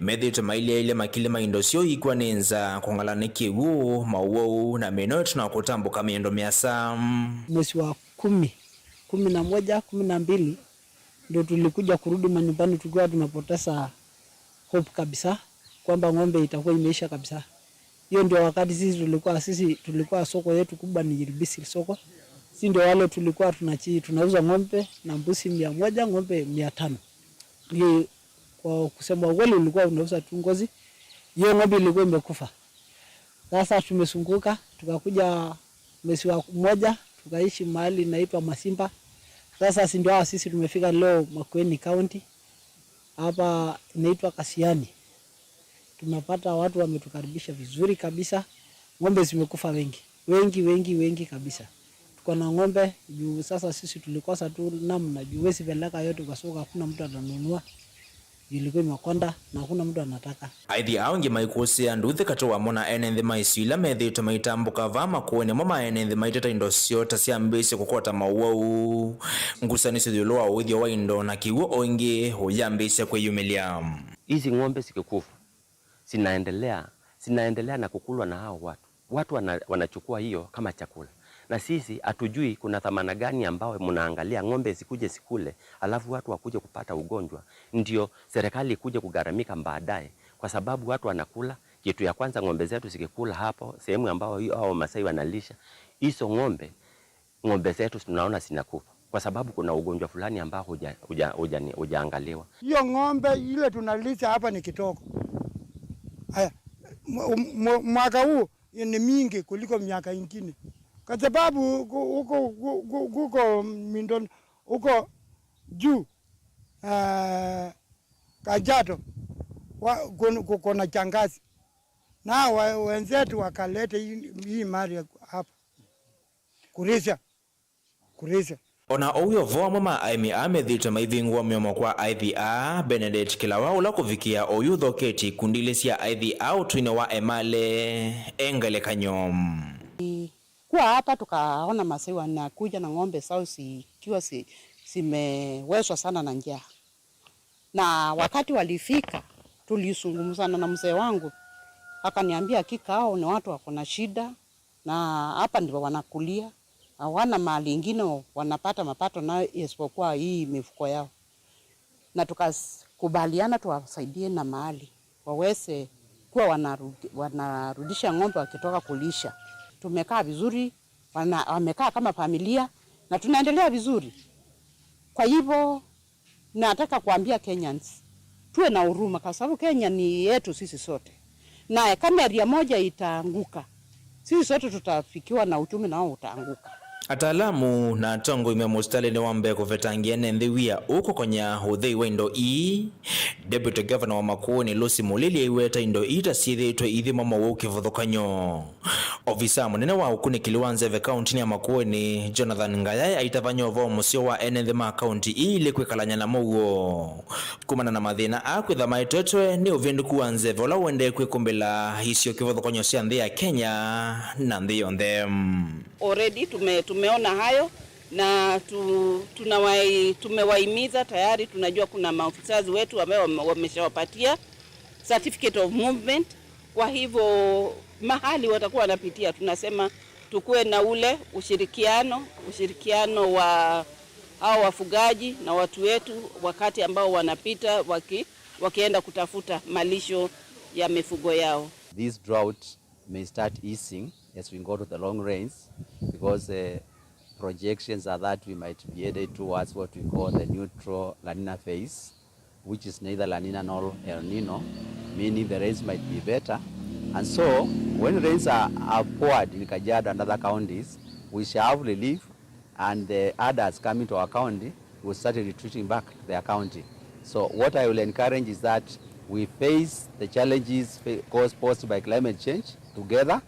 Methĩĩtwe mailyaĩlya makili ma indo syoo ikw'a nĩ nza, kũng'ala nĩ kĩw'ũ, maũwau, na mĩnoo ĩtina wa kũtambũka mĩendo mĩasa. Mwezi wa kumi, kumi na moja, kumi na mbili, Ndio tulikuja kurudi manyumbani tukiwa tumepoteza hope kabisa kwamba ng'ombe itakuwa imeisha kabisa. Hiyo ndio wakati sisi tulikuwa, sisi tulikuwa soko yetu kubwa ni Yiribisi soko. Sisi ndio wale tulikuwa tunachi-, tunauza ng'ombe na mbuzi mia moja, ng'ombe mia tano. Hiyo kwa kusema ukweli ulikuwa unauza tu ngozi. Hiyo ng'ombe ilikuwa imekufa. Sasa tumesunguka, tukakuja mwezi wa moja, tukaishi mahali inaitwa Masimba. Sasa si ndio hawa sisi tumefika leo Makueni County. Hapa inaitwa Kasiani. Tumepata watu wametukaribisha vizuri kabisa. Ng'ombe zimekufa wengi. Wengi, wengi, wengi kabisa. Tuko na ng'ombe, juu sasa sisi tulikosa tu namna, juu huwezi peleka yote kwa soko, hakuna mtu atanunua. Juu ilikuwa imekonda na hakuna mtu anataka. Aithi aa angĩ maikũsĩa nduthi katĩ wamo na ene nthĩ ma isio ila methĩĩtwe maitambũka vaa Makueni, amwe ma ene nthĩ maiteta indo syoo ta syambĩĩsye kũkota mowau. Ngusanĩsyo ĩũlũ wa ũĩthyo wa indo na kĩw'ũ o ĩngĩ ũyambĩĩsya kwĩyumĩlya. Hizi ng'ombe zikikufa, zinaendelea, zinaendelea na kukulwa na hao watu. Watu wana-, wanachukua hiyo kama chakula. Na sisi hatujui kuna dhamana gani ambayo mnaangalia ng'ombe zikuje zikule, alafu watu wakuje kupata ugonjwa, ndio serikali ikuje kugharamika baadaye, kwa sababu watu wanakula kitu ya kwanza, ng'ombe zetu zikikula hapo sehemu ambao hiyo hao Masai wanalisha, hizo ng'ombe, ng'ombe zetu tunaona zinakufa kwa sababu kuna ugonjwa fulani ambao huja-, huja-, huja-, hujaangaliwa. Hiyo ng'ombe ile tunalisha hapa ni kidogo. Haya, mwa-, mwa-, mwaka huu ni mingi kuliko miaka ingine, kwa sababu huko, huko, huko, huko Mindoni, huko juu, ah, Kajiado, wa-, kun-, ku-, kuna kiangazi. Na wa-, wenzetu wakaleta hii, hii mali ya hapa. Kulisha. Kulisha. O na ũu wĩ o vo, amwe ma aĩmi aa methĩĩtwe maivingũa mĩomo kwa aithi aa, Benedict Kilawa, ũla kũvikĩa oyu ũthoketye ikundi ilĩ sya aithi aa ũtũinĩ wa Emale, e ngelekany'o. Kuwa hapa tukaona Masai wanakuja na ng'ombe zao zikiwa zi-, zimewezwa sana na njaa. Na wakati walifika, tulizungumzana na mzee wangu, akaniambia, "Hakika hao ni watu wako na shida, na hapa ndipo wanakulia, hawana mahali ingine wanapata mapato nayo isipokuwa hii mifugo yao." Na tukakubaliana tuwasaidie na mahali waweze kuwa wanarudi-, wanarudisha ng'ombe wakitoka kulisha. Tumekaa vizuri, wana-, wamekaa kama familia na tunaendelea vizuri. Kwa hivyo, nataka kuambia Kenyans, tuwe na huruma kwa sababu Kenya ni yetu sisi sote. Na kama area moja itaanguka, sisi sote tutafikiwa na uchumi nao utaanguka. Ataalamu na atongoi me mũsitalĩnĩ wa mbee kũvetangia ene nthĩ wia ũkũkonya ũthei wa indo ii. Deputy Governor wa Makueni Lucy Mũlili aiweta indo ii ta syĩthĩĩtwe ithima mowau kĩvathũkany'o. Ovisa mũnene wa ũkunĩkĩli wa nzeve kauntinĩ ya Makueni, Jonathan Ngayaĩ, aitavany'a ũvoo mũseo wa ene nthĩ ma kaunti ii ilĩ kwĩkalany'a namo w'o. Kumana na mathĩna aa kwĩtha maetetwe nĩ ũvĩndũku wa nzeve ũla ũendee kwĩkũmbĩla isio kĩvathũkany'o sya nthĩ ya Kenya na nthĩ yonthe. Already tume-, tumeona hayo na tu-, tunawai-, tumewahimiza tayari. Tunajua kuna maofisa wetu ambao wame-, wameshawapatia certificate of movement. Kwa hivyo, mahali watakuwa wanapitia, tunasema tukuwe na ule ushirikiano, ushirikiano wa hao wafugaji na watu wetu wakati ambao wanapita waki-, wakienda kutafuta malisho ya mifugo yao. This drought may start easing as we go to the long rains, because, uh, projections are that we might be headed towards what we call the neutral La Nina phase, which is neither La Nina nor El Nino, meaning the rains might be better. And so, when rains are, are poured in Kajiado and other counties, we shall have relief, and the herders coming to our county will start retreating back to their county. So what I will encourage is that we face the challenges fa-, caused, posed by climate change together,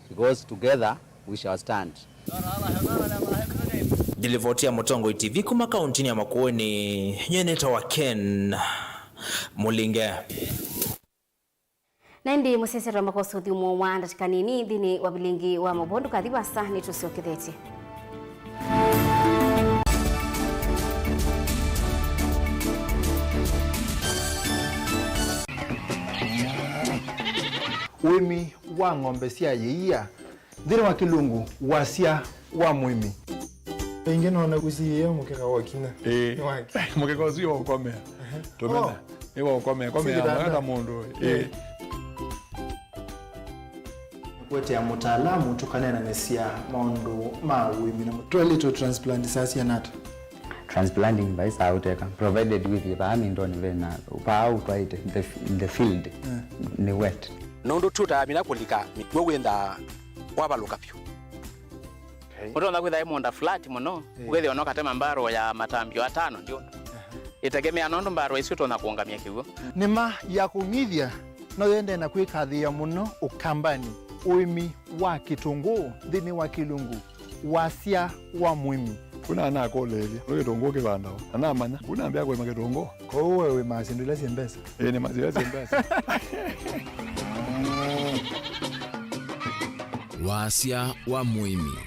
because together we shall stand. Ndilivoti ya Mũtongoi T V kuma kauntinĩ ya Makueni, nyie nĩtawa Ken Mũlinge. Na ĩndĩ mũsyaĩĩsya twamba kwosa ũthyũmũo wa ndatĩka nini nthĩnĩ wa vilingi wa maũvoo. Ndũkathi vaasa, nĩtũsyokethetye. Ũĩmi wa ng'ombe sya yĩia. Nthĩnĩ wa kĩlungu, wasya wa mũĩmi. Ĩngĩ nona ũsiĩe mũkeka wa kinya. Ĩĩ. Nĩ wake. Mũkeka ũsu wa ũkomea. Tũmena. Oh. Nĩ wa ũkomea. Komea kitanda. Mwaka mũndũ. Ĩĩ. Ĩĩ. Kũetea mũtaalamu tũkaneenanĩsya maũndũ ma ũĩmi na toilet transplant saa siana ata? Transplanting vai saa ũteka, provided with vaa mindoni vena vaa ũtwaĩte the, the field. Mm. Nĩ wet. Nũndũ tũtamina kũlika mĩkw'ũ wĩthaa wavalũka vyũ. Okay. Ũtonya kwĩtha ĩ mũũnda flat mũno, eh, ũkethĩa no katema mbarũ ya matambio atano ndio. Aha. Ĩtegemea nũndũ mbarũ isu ũtonya kũũngamya kĩw'ũ. Nĩma ya kũng'ithya no yendee na kwĩkathĩĩa mũno Ũkambanĩ, ũĩmi wa kĩtũngũũ nthĩnĩ wa kĩlungu wasya wa mũĩmi. Kuna anakũlĩĩlya, nĩ kĩtũngũũ kĩvandawa? Na namanya, kuna ambĩa kũĩma kĩtũngũũ. Kwoou we wĩmaa syĩndũ ila syĩ mbesa? Ĩĩ, nĩmaa syĩndũ ila syĩ mbesa. Wasya wa mũĩmi.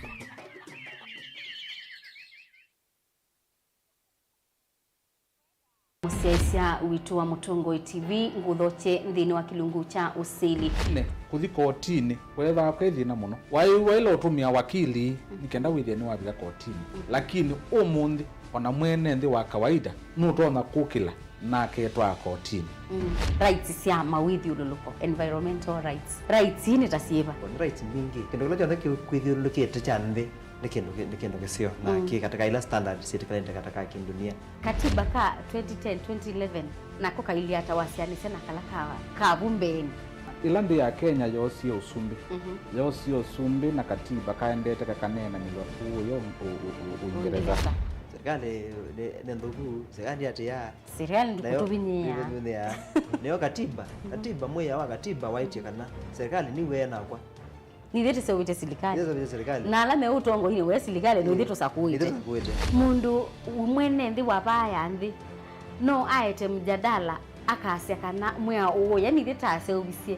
Mũsyaĩĩsya witũ wa Mũtongoi T V ngũthokye nthĩnĩ wa kĩlungu kya ũsili. Ne, kũthi kotinĩ weethĩawa kwĩ thĩna mũno. Waĩ waĩle ũtũmĩa wakili nĩ kenda wĩthĩe nĩwavika kotinĩ. Lakini ũmũnthĩ, ona mwene nthĩ wa kawaida nũtonya kũkĩla na aketwaa kotinĩ. Mm. Rights sya mawĩthyũlũlũko, environmental rights. Rights ii nĩ ta syĩva? Nĩ rights mbingĩ. Kĩndũ kĩla kyonthe kĩkwĩthyũlũlũkĩte kya nthĩ nĩ kĩndũ kĩ-, nĩ kĩndũ kĩseo na, mm, kĩ katika ila standards syĩtĩkĩlanĩte katika kĩndunia. Katiba ka twenty ten, twenty eleven nako kailyĩ ata wasyaanĩsya na kala ka, ka vu mbeenĩ? Ĩla nthĩ ya Kenya yoosie ũsumbĩ, mhm, yoosie ũsumbĩ na katiba kaendete kakaneenanĩw'a kũũya ũ-, ũ-, ũ-, ũ-, Ũingereza. Ũingereza. Serikali nĩ, nĩ nthũku, serikali atĩa? Serikali nayo ndĩkũtũvinyĩĩa. Ndĩkũtũvinyĩĩa. Nĩyo katiba, katiba, mwĩao wa katiba waĩtye kana serikali nĩw'e nakwa. Nithyĩ tũseũvĩtye silikalĩ. Nithyĩ tũseũvĩtye silikalĩ. Na ala me ũtongoinĩ we silikalĩ, nĩthyĩ tũsakũĩte. Nithyĩ tũsakũĩte. Mũndũ mwene nthĩ wa vaa ya nthĩ no aete mjadala akasya kana mwĩao ũũ, yani ithyĩ taseũvisye.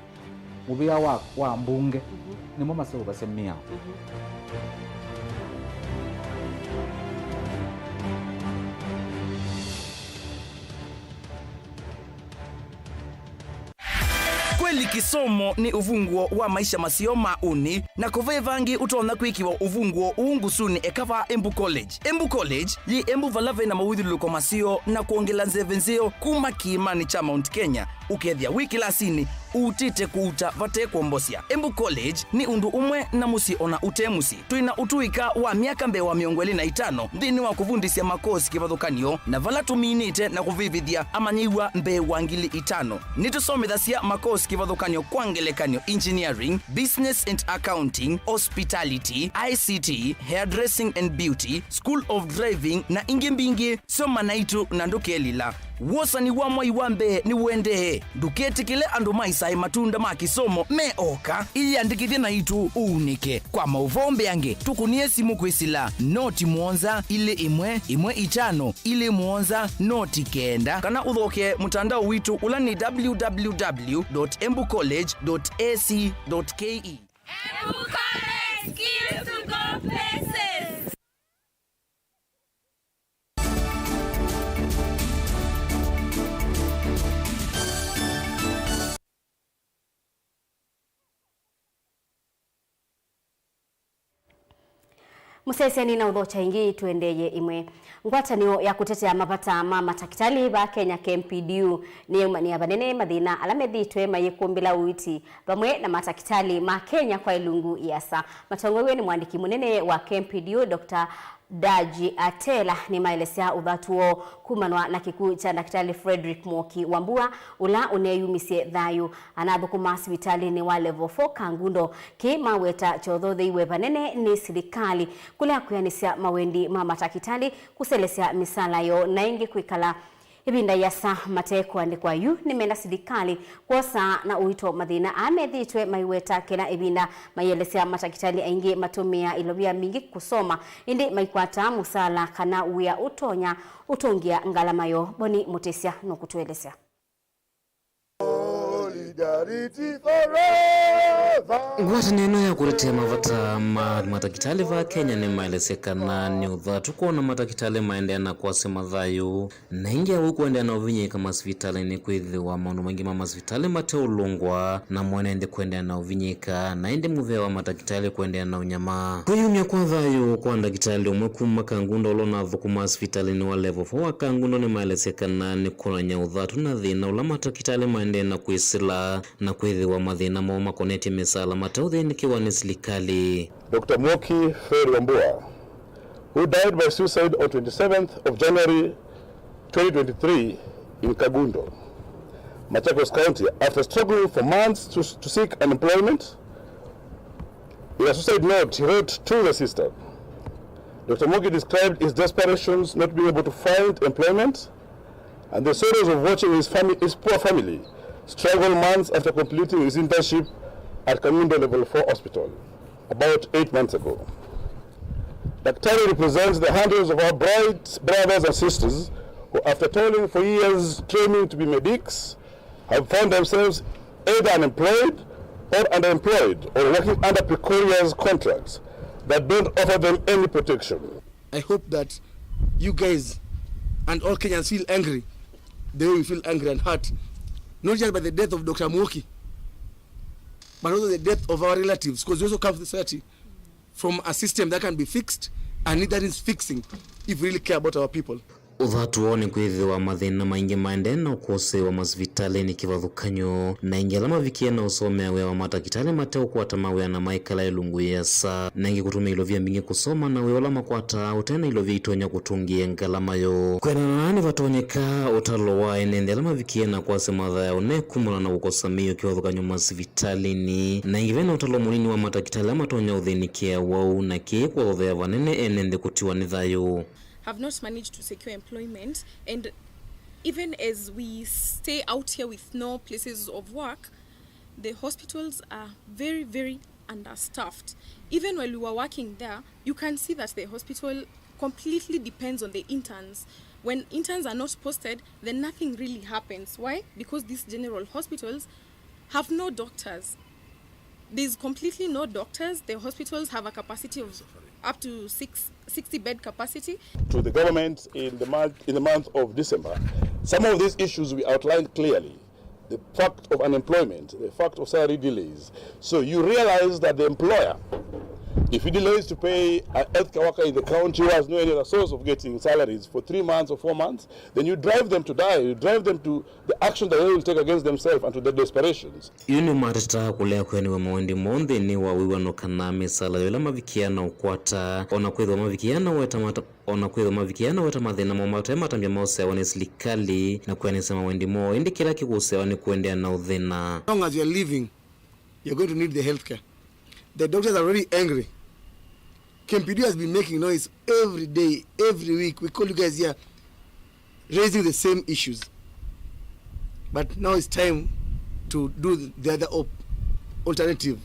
Mũvĩa wa, wa mbunge, mhm, nĩmo maseũvasya mĩao. Mhm. Kweli kĩsomo nĩ ũvunguo wa maisha maseo ma ũnĩ, na kũve vangĩ ũtonya kwĩkĩwa ũvunguo ũũ ngusunĩ eka vaa Embu College. Embu College yĩ Embu vala vena mawĩthyũlũlũko maseo na kwongela nzeve nzeo kuma kĩĩmanĩ kya Mount Kenya, ũkethĩa wĩ kĩlasinĩ ũutĩte kũuta vate kwombosya. Embu College nĩ ũndũ ũmwe na mũsyĩ ona ũte mũsyĩ. Twĩ na ũtũĩka wa myaka mbee wa mĩongo ĩlĩ na itano nthĩnĩ wa kũvundĩsya makosi kĩvathũkany'o na vala tũminĩte na kũvĩvĩthya amanyĩw'a mbee wa ngili itano. Nĩtũsomethasya makosi kĩvathũkany'o kwa ngelekany'o engineering, business and accounting, hospitality, I C T, hairdressing and beauty, school of driving na ingĩ mbingĩ. Soma naitũ na ndũkelila. Wosani wa mwai wa mbee nĩũendee. Ndũketĩkĩle andũ maisae matunda ma kĩsomo me oka. Ĩyĩandĩkĩthye naitũ ũunĩke. Kwa maũvoo mbeange, tũkũnĩe simũ kwĩsĩla noti mũonza ilĩ ĩmwe ĩmwe itano ilĩ mũonza noti kenda, kana ũthokee mũtandao witũ ũla nĩ w w w dot embu college dot a c dot k e. Embu College, skills to go places. Mũsyaĩĩsya nĩ na ũthokya ĩngĩ, tũendeeye ĩmwe. Ngwatanĩo ya kũtetea mavata ma matakĩtalĩ vaa Kenya, K M P D U, nĩyaumany'a vanene mathĩna ala methĩĩtwe mayĩkũmbĩla ũiiti vamwe na matakĩtalĩ ma Kenya kwa ĩlungu ĩasa. Matongoew'e nĩ mũandĩki mũnene wa K M P D U, Doctor Daji Atela, nĩmaelesya ũthatu woo kumanwa na kĩkw'ũ kya Ndakĩtalĩ Frederick Mwoki Wambua, ũla ũneeyumisye thayũ. Anathũkũma sivitalĩnĩ wa Level four Kangundo, kĩĩ maweta kyothotheiwe vanene nĩ silikalĩ kũlea kwĩanĩsya mawendi ma matakĩtalĩ, kũselesya mĩsaala yoo, na ĩngĩ kwĩkala ĩvinda yĩasa mate kũandĩkwa. Yu nĩmenda silikalĩ kwosa na ũito mathĩna aa methĩĩtwe maiweta kĩla ĩvinda, maielesya matakĩtalĩ aingĩ matũmĩaa ilovia mbingĩ kũsoma, ĩndĩ maikwataa mũsaala kana wĩa ũtonya ũtũngĩa ngalama yoo. Boni Mũtĩsya nũkũtũelesya. Solidarity forever. Ngwatanĩo ĩno ya kũtetea mavata ma matakĩtalĩ va Kenya nĩmaelesya kana nĩ ũthatu kwona matakĩtalĩ maendeea na kwasya mathayũ, na ĩngĩ awau kũendeea na ũvinyĩĩka masivitalĩnĩ, kwĩthĩwa maũndũ maingĩ ma masivitalĩ mateũlũngwa, na mwene nthĩ kũendeea na ũvinyĩĩka, na ĩndĩ mũvea wa matakĩtalĩ kũendeea na ũnyamaa. Kwĩyumya kwa thayũ kwa ndakĩtalĩ ũmwe kuma Kangundo ũla ũnathũkũmaa sivitalĩnĩ wa Level four wa Kangundo nĩmaelesya kana nĩ kwonany'a ũthatu na thĩna ũla matakĩtalĩ maendeea na kwĩsĩla, na kwĩthĩwa mathĩna moo makonetye mĩsaala mateũthĩnĩkĩwa nĩ silikalĩ. Doctor Mwoki Fred Wambua, who died by suicide on twenty-seventh of January twenty twenty-three in Kagundo, Machakos County, after struggling for months to, to seek an employment. In a suicide note he wrote to the sister, Doctor Mwoki described his desperations not being able to find employment and the sorrows of watching his, fami- his poor family struggle months after completing his internship at Kangundo Level four Hospital about eight months ago. Daktari represents the hundreds of our bright brothers and sisters who, after toiling for years training to be medics, have found themselves either unemployed or underemployed or working under precarious contracts that don't offer them any protection. I hope that you guys and all Kenyans feel angry the way we feel angry and hurt, not just by the death of Doctor Mwoki, but also the death of our relatives, because we also come from society, from a system that can be fixed and need that is fixing if we really care about our people. Ũthatu woo nĩ kwĩthĩwa mathĩna maingĩ maendee na ũkũsĩĩwa masivitalĩnĩ kĩvathũkany'o, na aingĩ ala mavikie na ũsomea wĩa wa matakĩtalĩ mateũkwata mawĩa na maikala ĩlungu yĩasa, na ĩngĩ kũtũmĩa ilovia mbingĩ kũsoma, na wĩa ũla makwataa ũte na ilovia itonya kũtũngĩĩa ngalama yoo. Kwĩanana na aa, nĩvatonyeka ũtalo wa ene nthĩ ala mavikie na kwasya mathayũ ne kumana na kũkosa mĩio kĩvathũkany'o masivitalĩnĩ, na ĩngĩ ve na ũtalo mũnini wa matakĩtalĩ ala matonya ũthĩnĩkĩa wau, na kĩĩ kũthothea vanene ene nthĩ kũtiwa nĩ thayũ. Have not managed to secure employment, and even as we stay out here with no places of work, the hospitals are very, very understaffed. Even while we were working there, you can see that the hospital completely depends on the interns. When interns are not posted, then nothing really happens. Why? Because these general hospitals have no doctors. There's completely no doctors. The hospitals have a capacity of up to six, sixty bed capacity. To the government in the month, in the month of December, some of these issues we outlined clearly. The fact of unemployment, the fact of salary delays. So you realize that the employer, if he delays to pay a healthcare worker in the county who has no any other source of getting salaries for three months or four months, then you drive them to die. You drive them to the action that they will take against themselves and to their desperations. Yu nĩmatetaa kũlea kwĩanĩw'a mawendi moo nthĩnĩ wa wĩw'ano kana mĩsaala ya ĩla mavikĩa na ũkwata, o na kwĩthĩwa mavikĩa na weta mata- o na kwĩthĩwa mavikĩa na weta mathĩna moo mate matambya maũseawa nĩ silikalĩ na kwĩanĩsya mawendi moo, ĩndĩ kĩla kĩkũseawa nĩ kũendeea na ũthĩna. As long as you're living, you're going to need the healthcare. The doctors are already angry. K M P D has been making noise every day, every week. We call you guys here, raising the same issues. But now it's time to do the other op- alternative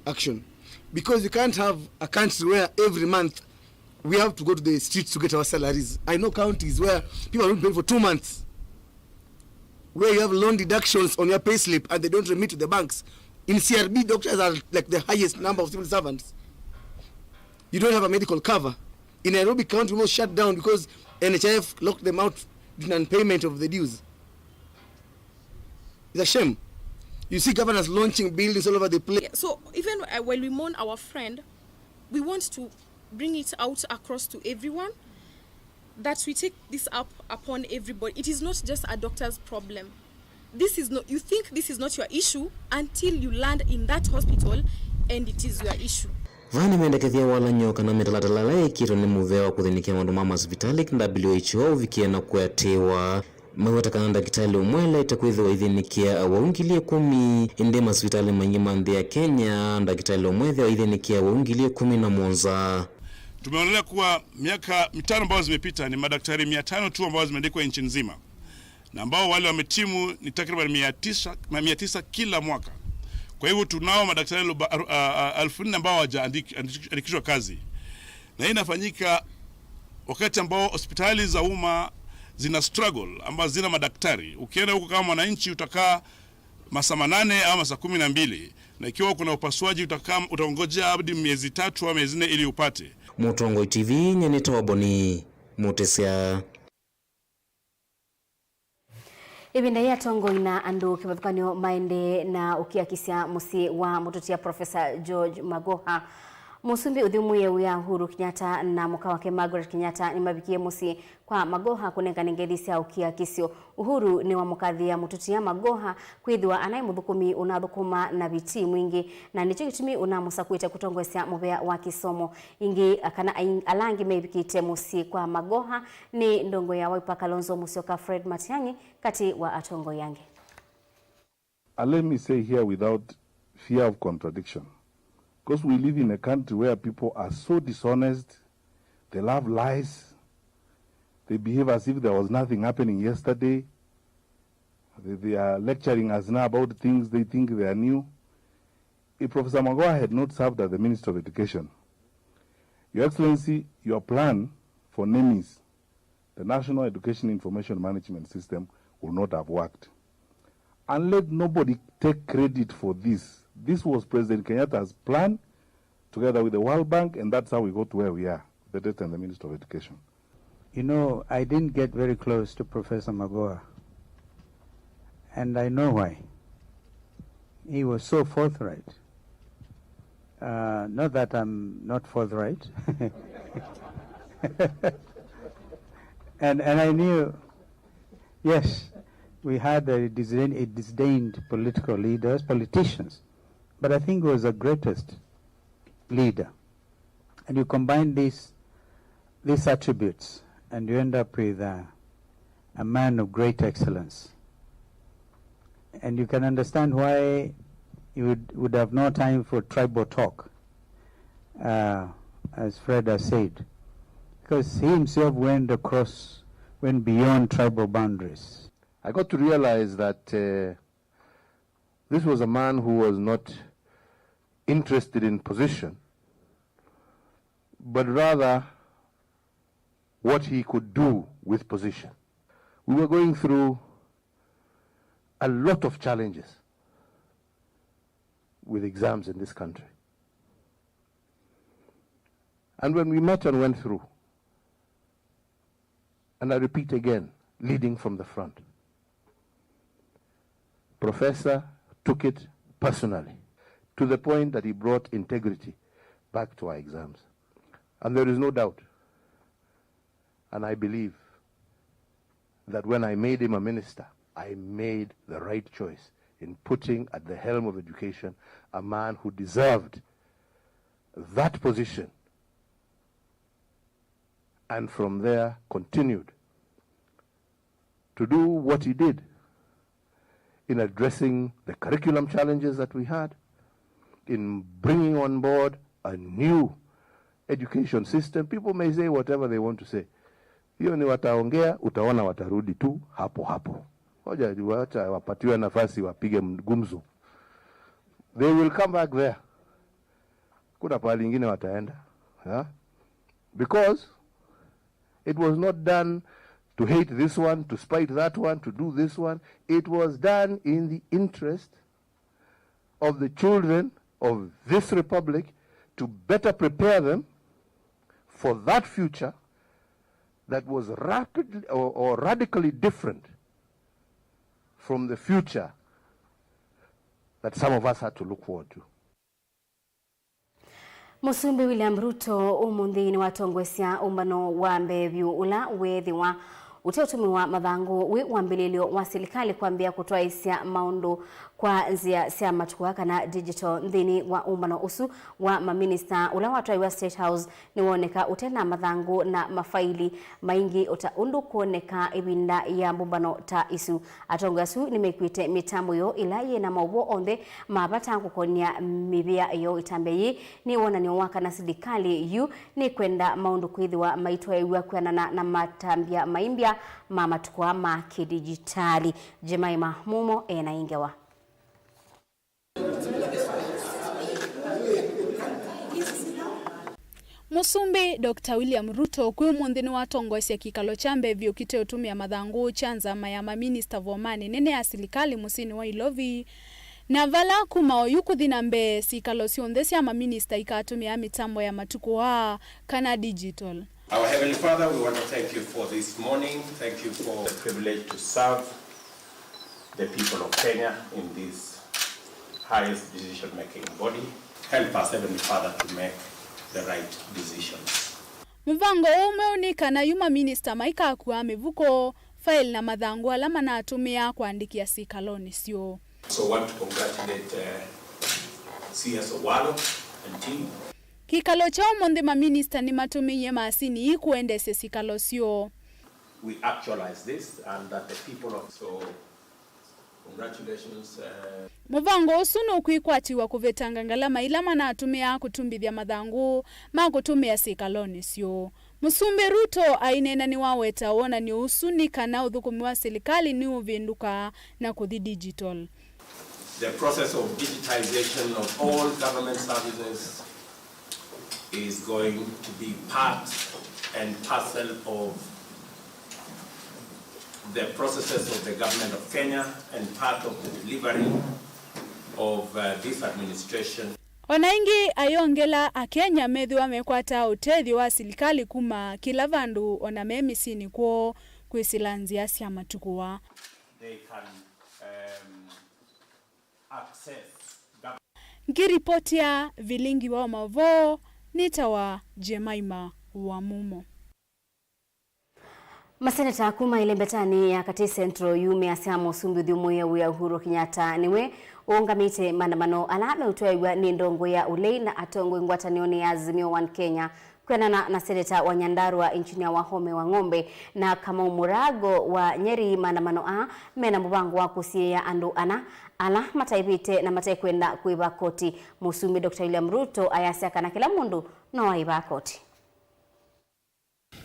action. Because you can't have a country where every month we have to go to the streets to get our salaries. I know counties where people are not paid for two months, where you have loan deductions on your payslip and they don't remit to the banks. In C R B, doctors are like the highest number of civil servants. You don't have a medical cover. In Nairobi County, we almost shut down because N H I F locked them out due to non-payment of the dues. It's a shame. You see governors launching buildings all over the place. Yeah, so even, uh, while we mourn our friend, we want to bring it out across to everyone that we take this up upon everybody. It is not just a doctor's problem. This is not, you think this is not your issue until you land in that hospital and it is your issue. Vaa nĩmendekethya walany'o kana mĩtalatala ĩla yĩkĩtwe nĩ mũvea wa kũthĩnĩkĩa maũndũ ma masivitalĩ, W H O, ũvikie na kũatĩĩwa. Maweta kana ndakĩtalĩ ũmwe elaĩte kwĩthĩwa aithĩnĩkĩa awau ngili ĩkũmi, ĩndĩ masivitalĩ maingĩ ma nthĩ ya Kenya, ndakĩtalĩ ũmwe ethĩwa aithĩnĩkĩa awau ngili ĩkũmi na mũonza. Tumeonelea kuwa miaka mitano ambayo zimepita ni madaktari mia tano tu ambao zimeandikwa nchi nzima, na ambao wale wametimu ni takriban mia tisa, ma-, mia tisa kila mwaka. Kwa hivyo tunao madaktari aroba-, aru-, a, a, elfu nne ambao hawajaandikishwa kazi. Na hii inafanyika wakati ambao hospitali za umma zina struggle, ambazo zina madaktari. Ukienda huko kama mwananchi utakaa masaa manane au masaa kumi na mbili, Na ikiwa uko na upasuaji, utakam-, utaongojea hadi miezi tatu au miezi nne ili upate. Mũtongoi T V, nyie nĩtawa Boni Mũtĩsya. Ĩvinda yĩĩ atongoi na andũ kĩvathũkany'o maendee na ũkiakisya mũsyĩ wa mũtũtia Professor George Magoha. Mũsumbĩ ũthyũmũĩe wĩa Uhuru Kenyatta na mũka wake Margaret Kenyatta nĩmavikie mũsyĩ kwa Magoha kũnengane ngethi sya ũkiakisyo. Uhuru nĩwamũkathĩĩa mũtũtia Magoha kwĩthĩwa anaĩ mũthũkũmi ũnathũkũma na vitii mwingĩ, na nĩkyo kĩtumi ũnamũsakũĩte kũtongoesya mũvea wa kĩsomo. Ĩngĩ, kana aing-, ala angĩ mevikĩte mũsyĩ kwa Magoha nĩ ndongoi ya Wiper Kalonzo Musyoka Fred Matiang'i, katĩ wa atongoi angĩ. And let me say here without fear of contradiction, because we live in a country where people are so dishonest, they love lies, they behave as if there was nothing happening yesterday, they, they are lecturing us now about things they think they are new. If Professor Magoha had not served as the Minister of Education, Your Excellency, your plan for NEMIS, the National Education Information Management System, will not have worked. And let nobody take credit for this. This was President Kenyatta's plan together with the World Bank, and that's how we got to where we are, the President and the Minister of Education. You know, I didn't get very close to Professor Magoha, and I know why. He was so forthright. Uh, not that I'm not forthright. And, and I knew, yes, we had a disdain, a disdained political leaders, politicians, but I think he was the greatest leader. And you combine these, these attributes, and you end up with a, a man of great excellence. And you can understand why you would, would have no time for tribal talk, uh, as Fred has said, because he himself went across, went beyond tribal boundaries. I got to realize that, uh, this was a man who was not interested in position, but rather what he could do with position. We were going through a lot of challenges with exams in this country. And when we met and went through, and I repeat again, leading from the front, Professor took it personally to the point that he brought integrity back to our exams. And there is no doubt, and I believe that when I made him a minister, I made the right choice in putting at the helm of education a man who deserved that position, and from there continued to do what he did in addressing the curriculum challenges that we had, in bringing on board a new education system. People may say whatever they want to say. Hiyo ni wataongea, utaona watarudi tu hapo hapo. Ngoja wacha wapatiwe nafasi wapige gumzo. They will come back there. Kuna pahali ingine wataenda. Yeah? Because it was not done to hate this one, to spite that one, to do this one. It was done in the interest of the children of this republic, to better prepare them for that future that was rapidly or, or radically different from the future that some of us had to look forward to. Mũsumbĩ William Ruto ũmũnthĩ nĩwatongoesya ũmbano wa mbee vyũ ũla weethĩwa ũteũtũmĩwa mathangũ wĩ wambĩlĩlyo wa silikalĩ kwambĩĩa kũtwaĩĩsya maũndũ kwa nzĩa sya matukũ aa kana digital. Nthĩnĩ wa ũmbano ũsu wa maminista ũla watwaĩwe State House, nĩwoneka ũte na mathangũ na mafaili maingĩ o ta ũndũ kwoneka ĩvinda ya mbũmbano ta isu. Atongoi asu nĩmekwĩte mĩtambo yoo ĩla yĩ na maũvoo onthe ma vata kũkonĩa mĩvĩa yoo. Ĩtambya yĩĩ nĩ wonany'o wa kana silikalĩ yu nĩkwenda maũndũ kwĩthĩwa maitwaĩw'a kwĩanana na matambya maimbya ma matukũ aa ma kĩdijitali. Jemima Mumo e na ĩ ngewa. Mũsumbĩ Doctor William Ruto kwĩ ũmũnthĩ nĩwatongoesya kĩkalo kya mbee vyũ kĩteũtũmĩa mathangũ kya nzama ya maminista vomanĩ nene ya silikalĩ mũsyĩnĩ wa Ilovi, Na vala kuma oyu kũthi na mbee, syĩkalo syonthe sya maminista ikatũmĩa mĩtambo ya matukũ aa kana digital. Our Heavenly Father, we want to thank you for this morning. Thank you for the privilege to serve the people of Kenya in this highest decision-making body. Help us, Heavenly Father, to make the right decisions. Mũvango ũũ mweũ nĩ kana yu maminista maikakua mĩvuko, faili na mathangũ ala manatũmĩaa kũandĩkĩa syĩkalonĩ syoo. So want to congratulate, uh, C S Owalo and team. Kĩkalo kya ũmũnthĩ, maminista nĩmatũmĩie masinĩ ii kũendeesya syĩkalo syoo. We actualize this and that the people of, so congratulations, uh, Mũvango ũsu nũkwĩkwatĩw'a kũvetanga ngalama ila manatũmĩaa kũtumbĩthya mathangũ ma kũtũmĩa syĩkalonĩ syoo. Mũsumbĩ Ruto aineena nĩwaweta wonany'o ũsu nĩ kana ũthũkũmi wa silikalĩ nĩũvĩndũka na kũthi digital. The process of digitization of all government services is going to be part and parcel of the processes of the government of Kenya and part of the delivery of, uh, this administration. O na ĩngĩ, ayongela Akenya methĩwa mekwataa ũtethyo wa silikalĩ kuma kĩla vandũ, o na me mĩsyĩnĩ kwoo, kwĩsĩla nzĩa sya matukũ aa. They can, um, access government. Ngĩripotia vilingi wa maũvoo, nĩtawa Jemima wa Mumo. Maseneta kuma ĩlembetanĩ ya Katĩ Central yu measya mũsumbĩ ũthyũmũĩe wĩa Uhuru Kenyatta nĩwe ũũngamĩte maandamano ala meũtwaĩw'a nĩ ndongoi ya ũlei na atongoi ngwatanĩonĩ ya Azimio One Kenya. Kwĩanana na seneta wa Nyandarua, Engineer Wahome wa Ng'ombe, na Kamau Murago wa Nyeri, maandamano aa mena mũvango wa kũsiĩĩa andũ ana ala mataĩvĩte na matekwenda kũĩva koti. Mũsumbĩ Doctor William Ruto ayasya kana kĩla mũndũ no aĩva koti.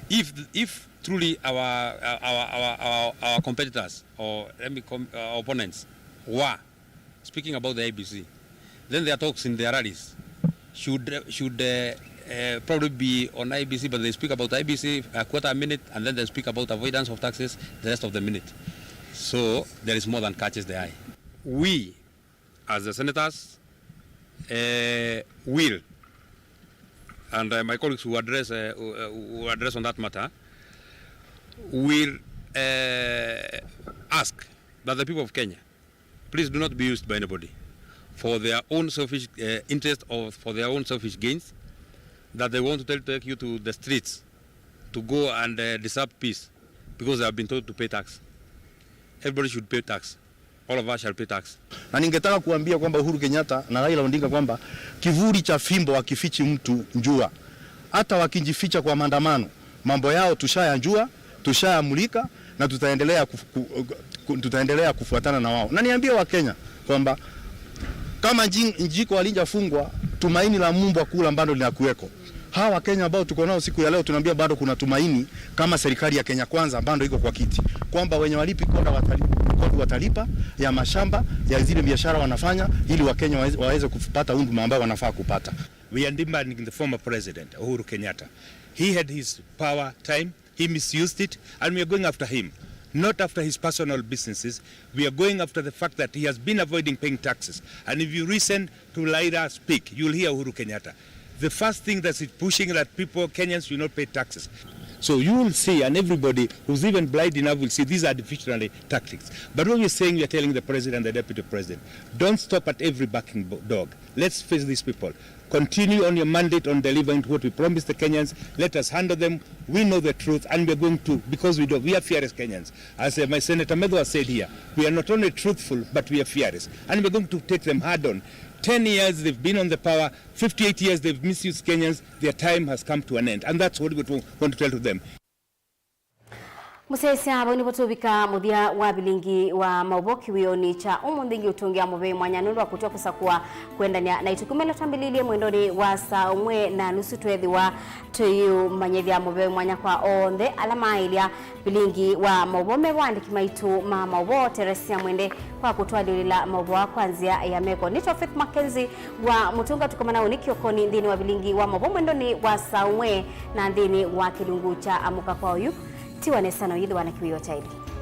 If, if truly our, our, our, our, our competitors, or let me com-, uh, opponents, were speaking about the I E B C, then their talks in their rallies should, uh, should, uh, uh, probably be on I E B C, but they speak about I E B C a quarter minute, and then they speak about avoidance of taxes the rest of the minute. So there is more than catches the eye. We as the senators, uh, will, and, uh, my colleagues who address, uh, who, uh, who address on that matter, will, uh, ask that the people of Kenya please do not be used by anybody for their own selfish, uh, interest or for their own selfish gains, that they want to tell, take you to the streets to go and, uh, disrupt peace because they have been told to pay tax. Everybody should pay tax. All of us shall pay tax. Na ningetaka kuambia kwamba Uhuru Kenyatta na Raila Odinga kwamba kivuli cha fimbo hakifichi mtu njua. Hata wakijificha kwa maandamano, mambo yao tushayajua, tushayamulika, na tutaendelea kuf-, ku-, ku-, tutaendelea kufuatana na wao. Na niambie Wakenya kwamba kama nji-, jiko halijafungwa, tumaini la mbwa kula bado linakuweko. Hawa Wakenya ambao tuko nao siku ya leo, tunaambia bado kuna tumaini kama serikali ya Kenya Kwanza bado iko kwa kiti, kwamba wenye walipi kodi watali-, kodi watalipa, ya mashamba, ya zile biashara wanafanya, ili Wakenya waweze, waweze kupata huduma ambayo wanafaa kupata. We are demanding the former president, Uhuru Kenyatta. He had his power time, he misused it, and we are going after him. Not after his personal businesses, we are going after the fact that he has been avoiding paying taxes. And if you listen to Raila speak, you'll hear Uhuru Kenyatta. The first thing that he's pushing that people, Kenyans, will not pay taxes. So you will see, and everybody who's even blind enough will see, these are deflationary tactics. But what we're saying, we are telling the president and the deputy president, don't stop at every barking bo-, dog. Let's face these people. Continue on your mandate on delivering to what we promised the Kenyans. Let us handle them. We know the truth, and we're going to, because we do, we are fearless Kenyans. As, uh, my Senator Methwa said here, we are not only truthful, but we are fearless. And we're going to take them hard on. Ten years they've been on the power, fifty-eight years they've misused Kenyans. Their time has come to an end. And that's what we want to tell to them. Mũsyaĩĩsya, vau nĩvo tũvika mũthya wa vilingi wa maũvoo kĩwĩonĩ kya ũmũnthĩ. Ngĩũtũngĩa mũvea mwanya nũndũ wa kũtw'a kũsakũa kũendanĩa naitũ kuma ĩla twambĩlĩlye mwendonĩ wa saa ũmwe na nusu. Tweethĩwa tũiũmanyĩthya mũvea mwanya kwa onthe ala maaĩlya vilingi wa maũvoo me vo, andĩki maitũ ma maũvoo, Teresia Mwende, kwa kũtwalyũlĩla maũvoo aa kwa nzĩa ya meko. Nĩtawa Faith Mackenzie wa Mũtũnga. Tũkomana ũnĩ kĩokonĩ nthĩnĩ wa vilingi wa maũvoo mwendonĩ wa saa ũmwe na nthĩnĩ wa kĩlungu kya Amũka kwa Oyu. Tiwa nesa na ũyĩthĩwa na kĩwĩoo kya ĩlĩ.